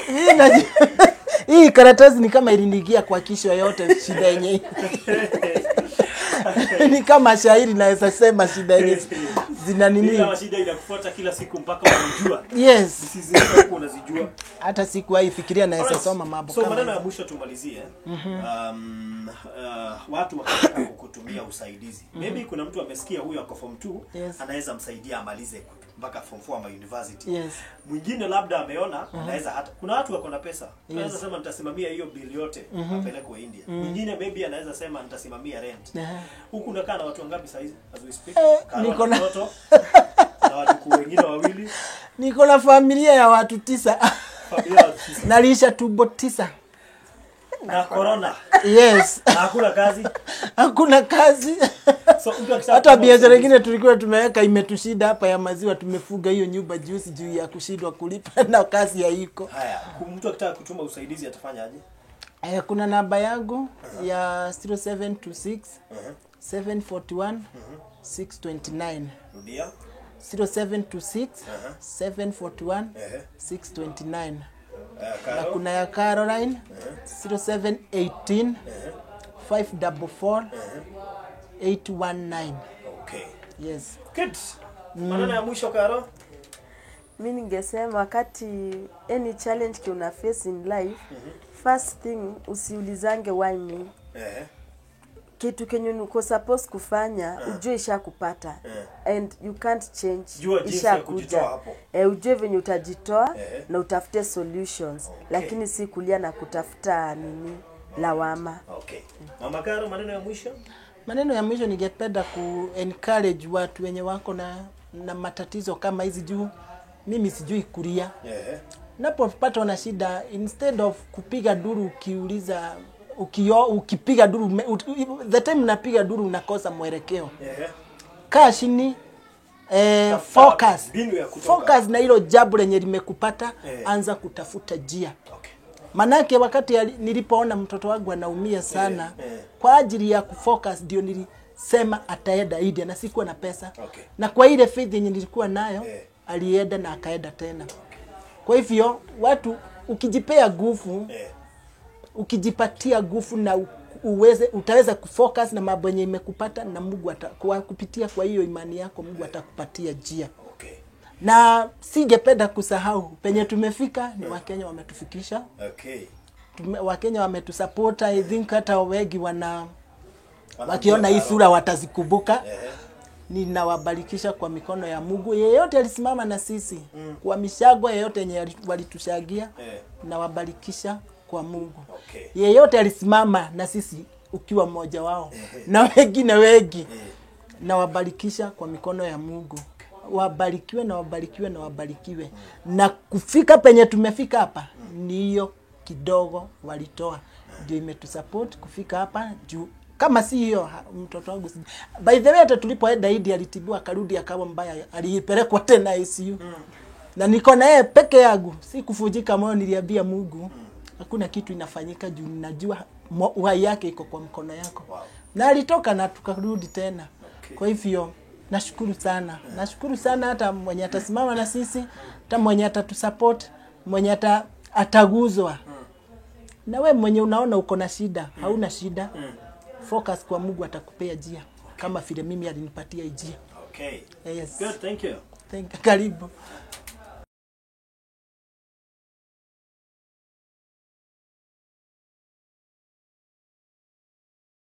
Hii karatasi ni kama iliniingia kwa kichwa yote shida yenyewe. Ni kama shairi naweza sema shida yenyewe zina nini? Bila shida inakufuata kila siku mpaka unajua. Yes. Sisi huko unazijua. Hata sikuwahi fikiria naweza soma mambo So kama maneno ya hizo. mwisho tumalizie. Watu wakitaka kukutumia usaidizi. Maybe kuna mtu amesikia huyu ako form 2, anaweza msaidia amalize mpaka form 4 ama university. Mwingine labda ameona anaweza, hata kuna watu wako na pesa. Anaweza sema nitasimamia hiyo bill yote apelekwe India. Mwingine maybe anaweza sema nitasimamia rent. Huku unakaa na watu wangapi saa hizi as we speak? Niko na watoto na watu wengine wawili. Niko na familia ya watu 9. Familia ya watu 9. Nalisha tumbo 9. Na corona. Yes. Na hakuna kazi. Hakuna kazi. So, mtu akisha Hata kuwa biashara msaidizi. nyingine tulikuwa tumeweka imetushida hapa ya maziwa, tumefuga hiyo nyumba juzi juu ya kushindwa kulipa na kazi haiko. Haya, mtu akitaka kutuma usaidizi atafanyaje? Kuna namba yangu ya 0726 741 629. Rudia. 0726 741 629. Na Karo. kuna ya Caroline 0718 544 819. Okay. Yes. Good. Maneno ya mwisho Karo? Mimi ningesema wakati any challenge una face in life, first thing usiulizange why me. Kitu kenye uko supposed kufanya, ujue ishakupata. And you can't change. Jua jinsi ya Ishakuja. kujitoa hapo. Ujue venye utajitoa na utafute solutions. Lakini si kulia na kutafuta nini lawama. Okay. Mama Karo, maneno ya mwisho? Maneno ya mwisho ningependa ku encourage watu wenye wako na matatizo kama hizi, juu mimi sijui kulia. Napopatwa na shida, instead of kupiga duru ukiuliza, ukipiga duru, the time unapiga duru unakosa mwelekeo. Kaa chini, Tafuta focus. mbinu ya kutoka. Focus na hilo jambo lenye limekupata, anza kutafuta njia. Manake wakati nilipoona mtoto wangu anaumia sana, kwa ajili ya kufocus ndio nilisema ataenda India, na sikuwa na pesa. Na kwa ile faith yenye nilikuwa nayo, alienda na akaenda tena. Kwa hivyo watu, ukijipea nguvu, ukijipatia nguvu na uweze, utaweza kufocus na mambo yenye imekupata, na Mungu kupitia kwa hiyo imani yako Mungu atakupatia njia. Na singependa kusahau penye tumefika ni Wakenya wametufikisha. Wakenya wametusupport. I think hata wengi wakiona hii sura watazikumbuka. Ninawabarikisha kwa mikono ya Mungu. Yeyote alisimama na sisi kwa mishago yeyote yenye walitushagia, nawabarikisha kwa Mungu. Yeyote alisimama na sisi ukiwa mmoja wao na wengine wengi, nawabarikisha kwa mikono ya Mungu. Wabarikiwe na wabarikiwe na wabarikiwe. Na kufika penye tumefika hapa ni hiyo kidogo walitoa ndio imetusupport kufika hapa juu. Kama si hiyo, mtoto wangu by the way, hata tulipoenda India alitibiwa akarudi akawa mbaya, alipelekwa tena ICU. Na niko na yeye peke yangu, si kuvunjika moyo, niliambia Mungu hakuna kitu inafanyika juu ninajua uhai yake iko kwa mkono yako. Na alitoka na tukarudi tena. Kwa hivyo nashukuru sana. Nashukuru sana hata mwenye atasimama na sisi, hata mwenye atatusupport, mwenye ataguzwa. Na we mwenye unaona uko na shida, hauna shida. Focus kwa Mungu, atakupea njia. Kama vile mimi alinipatia njia. Yes. Good, thank you. Thank you. Karibu.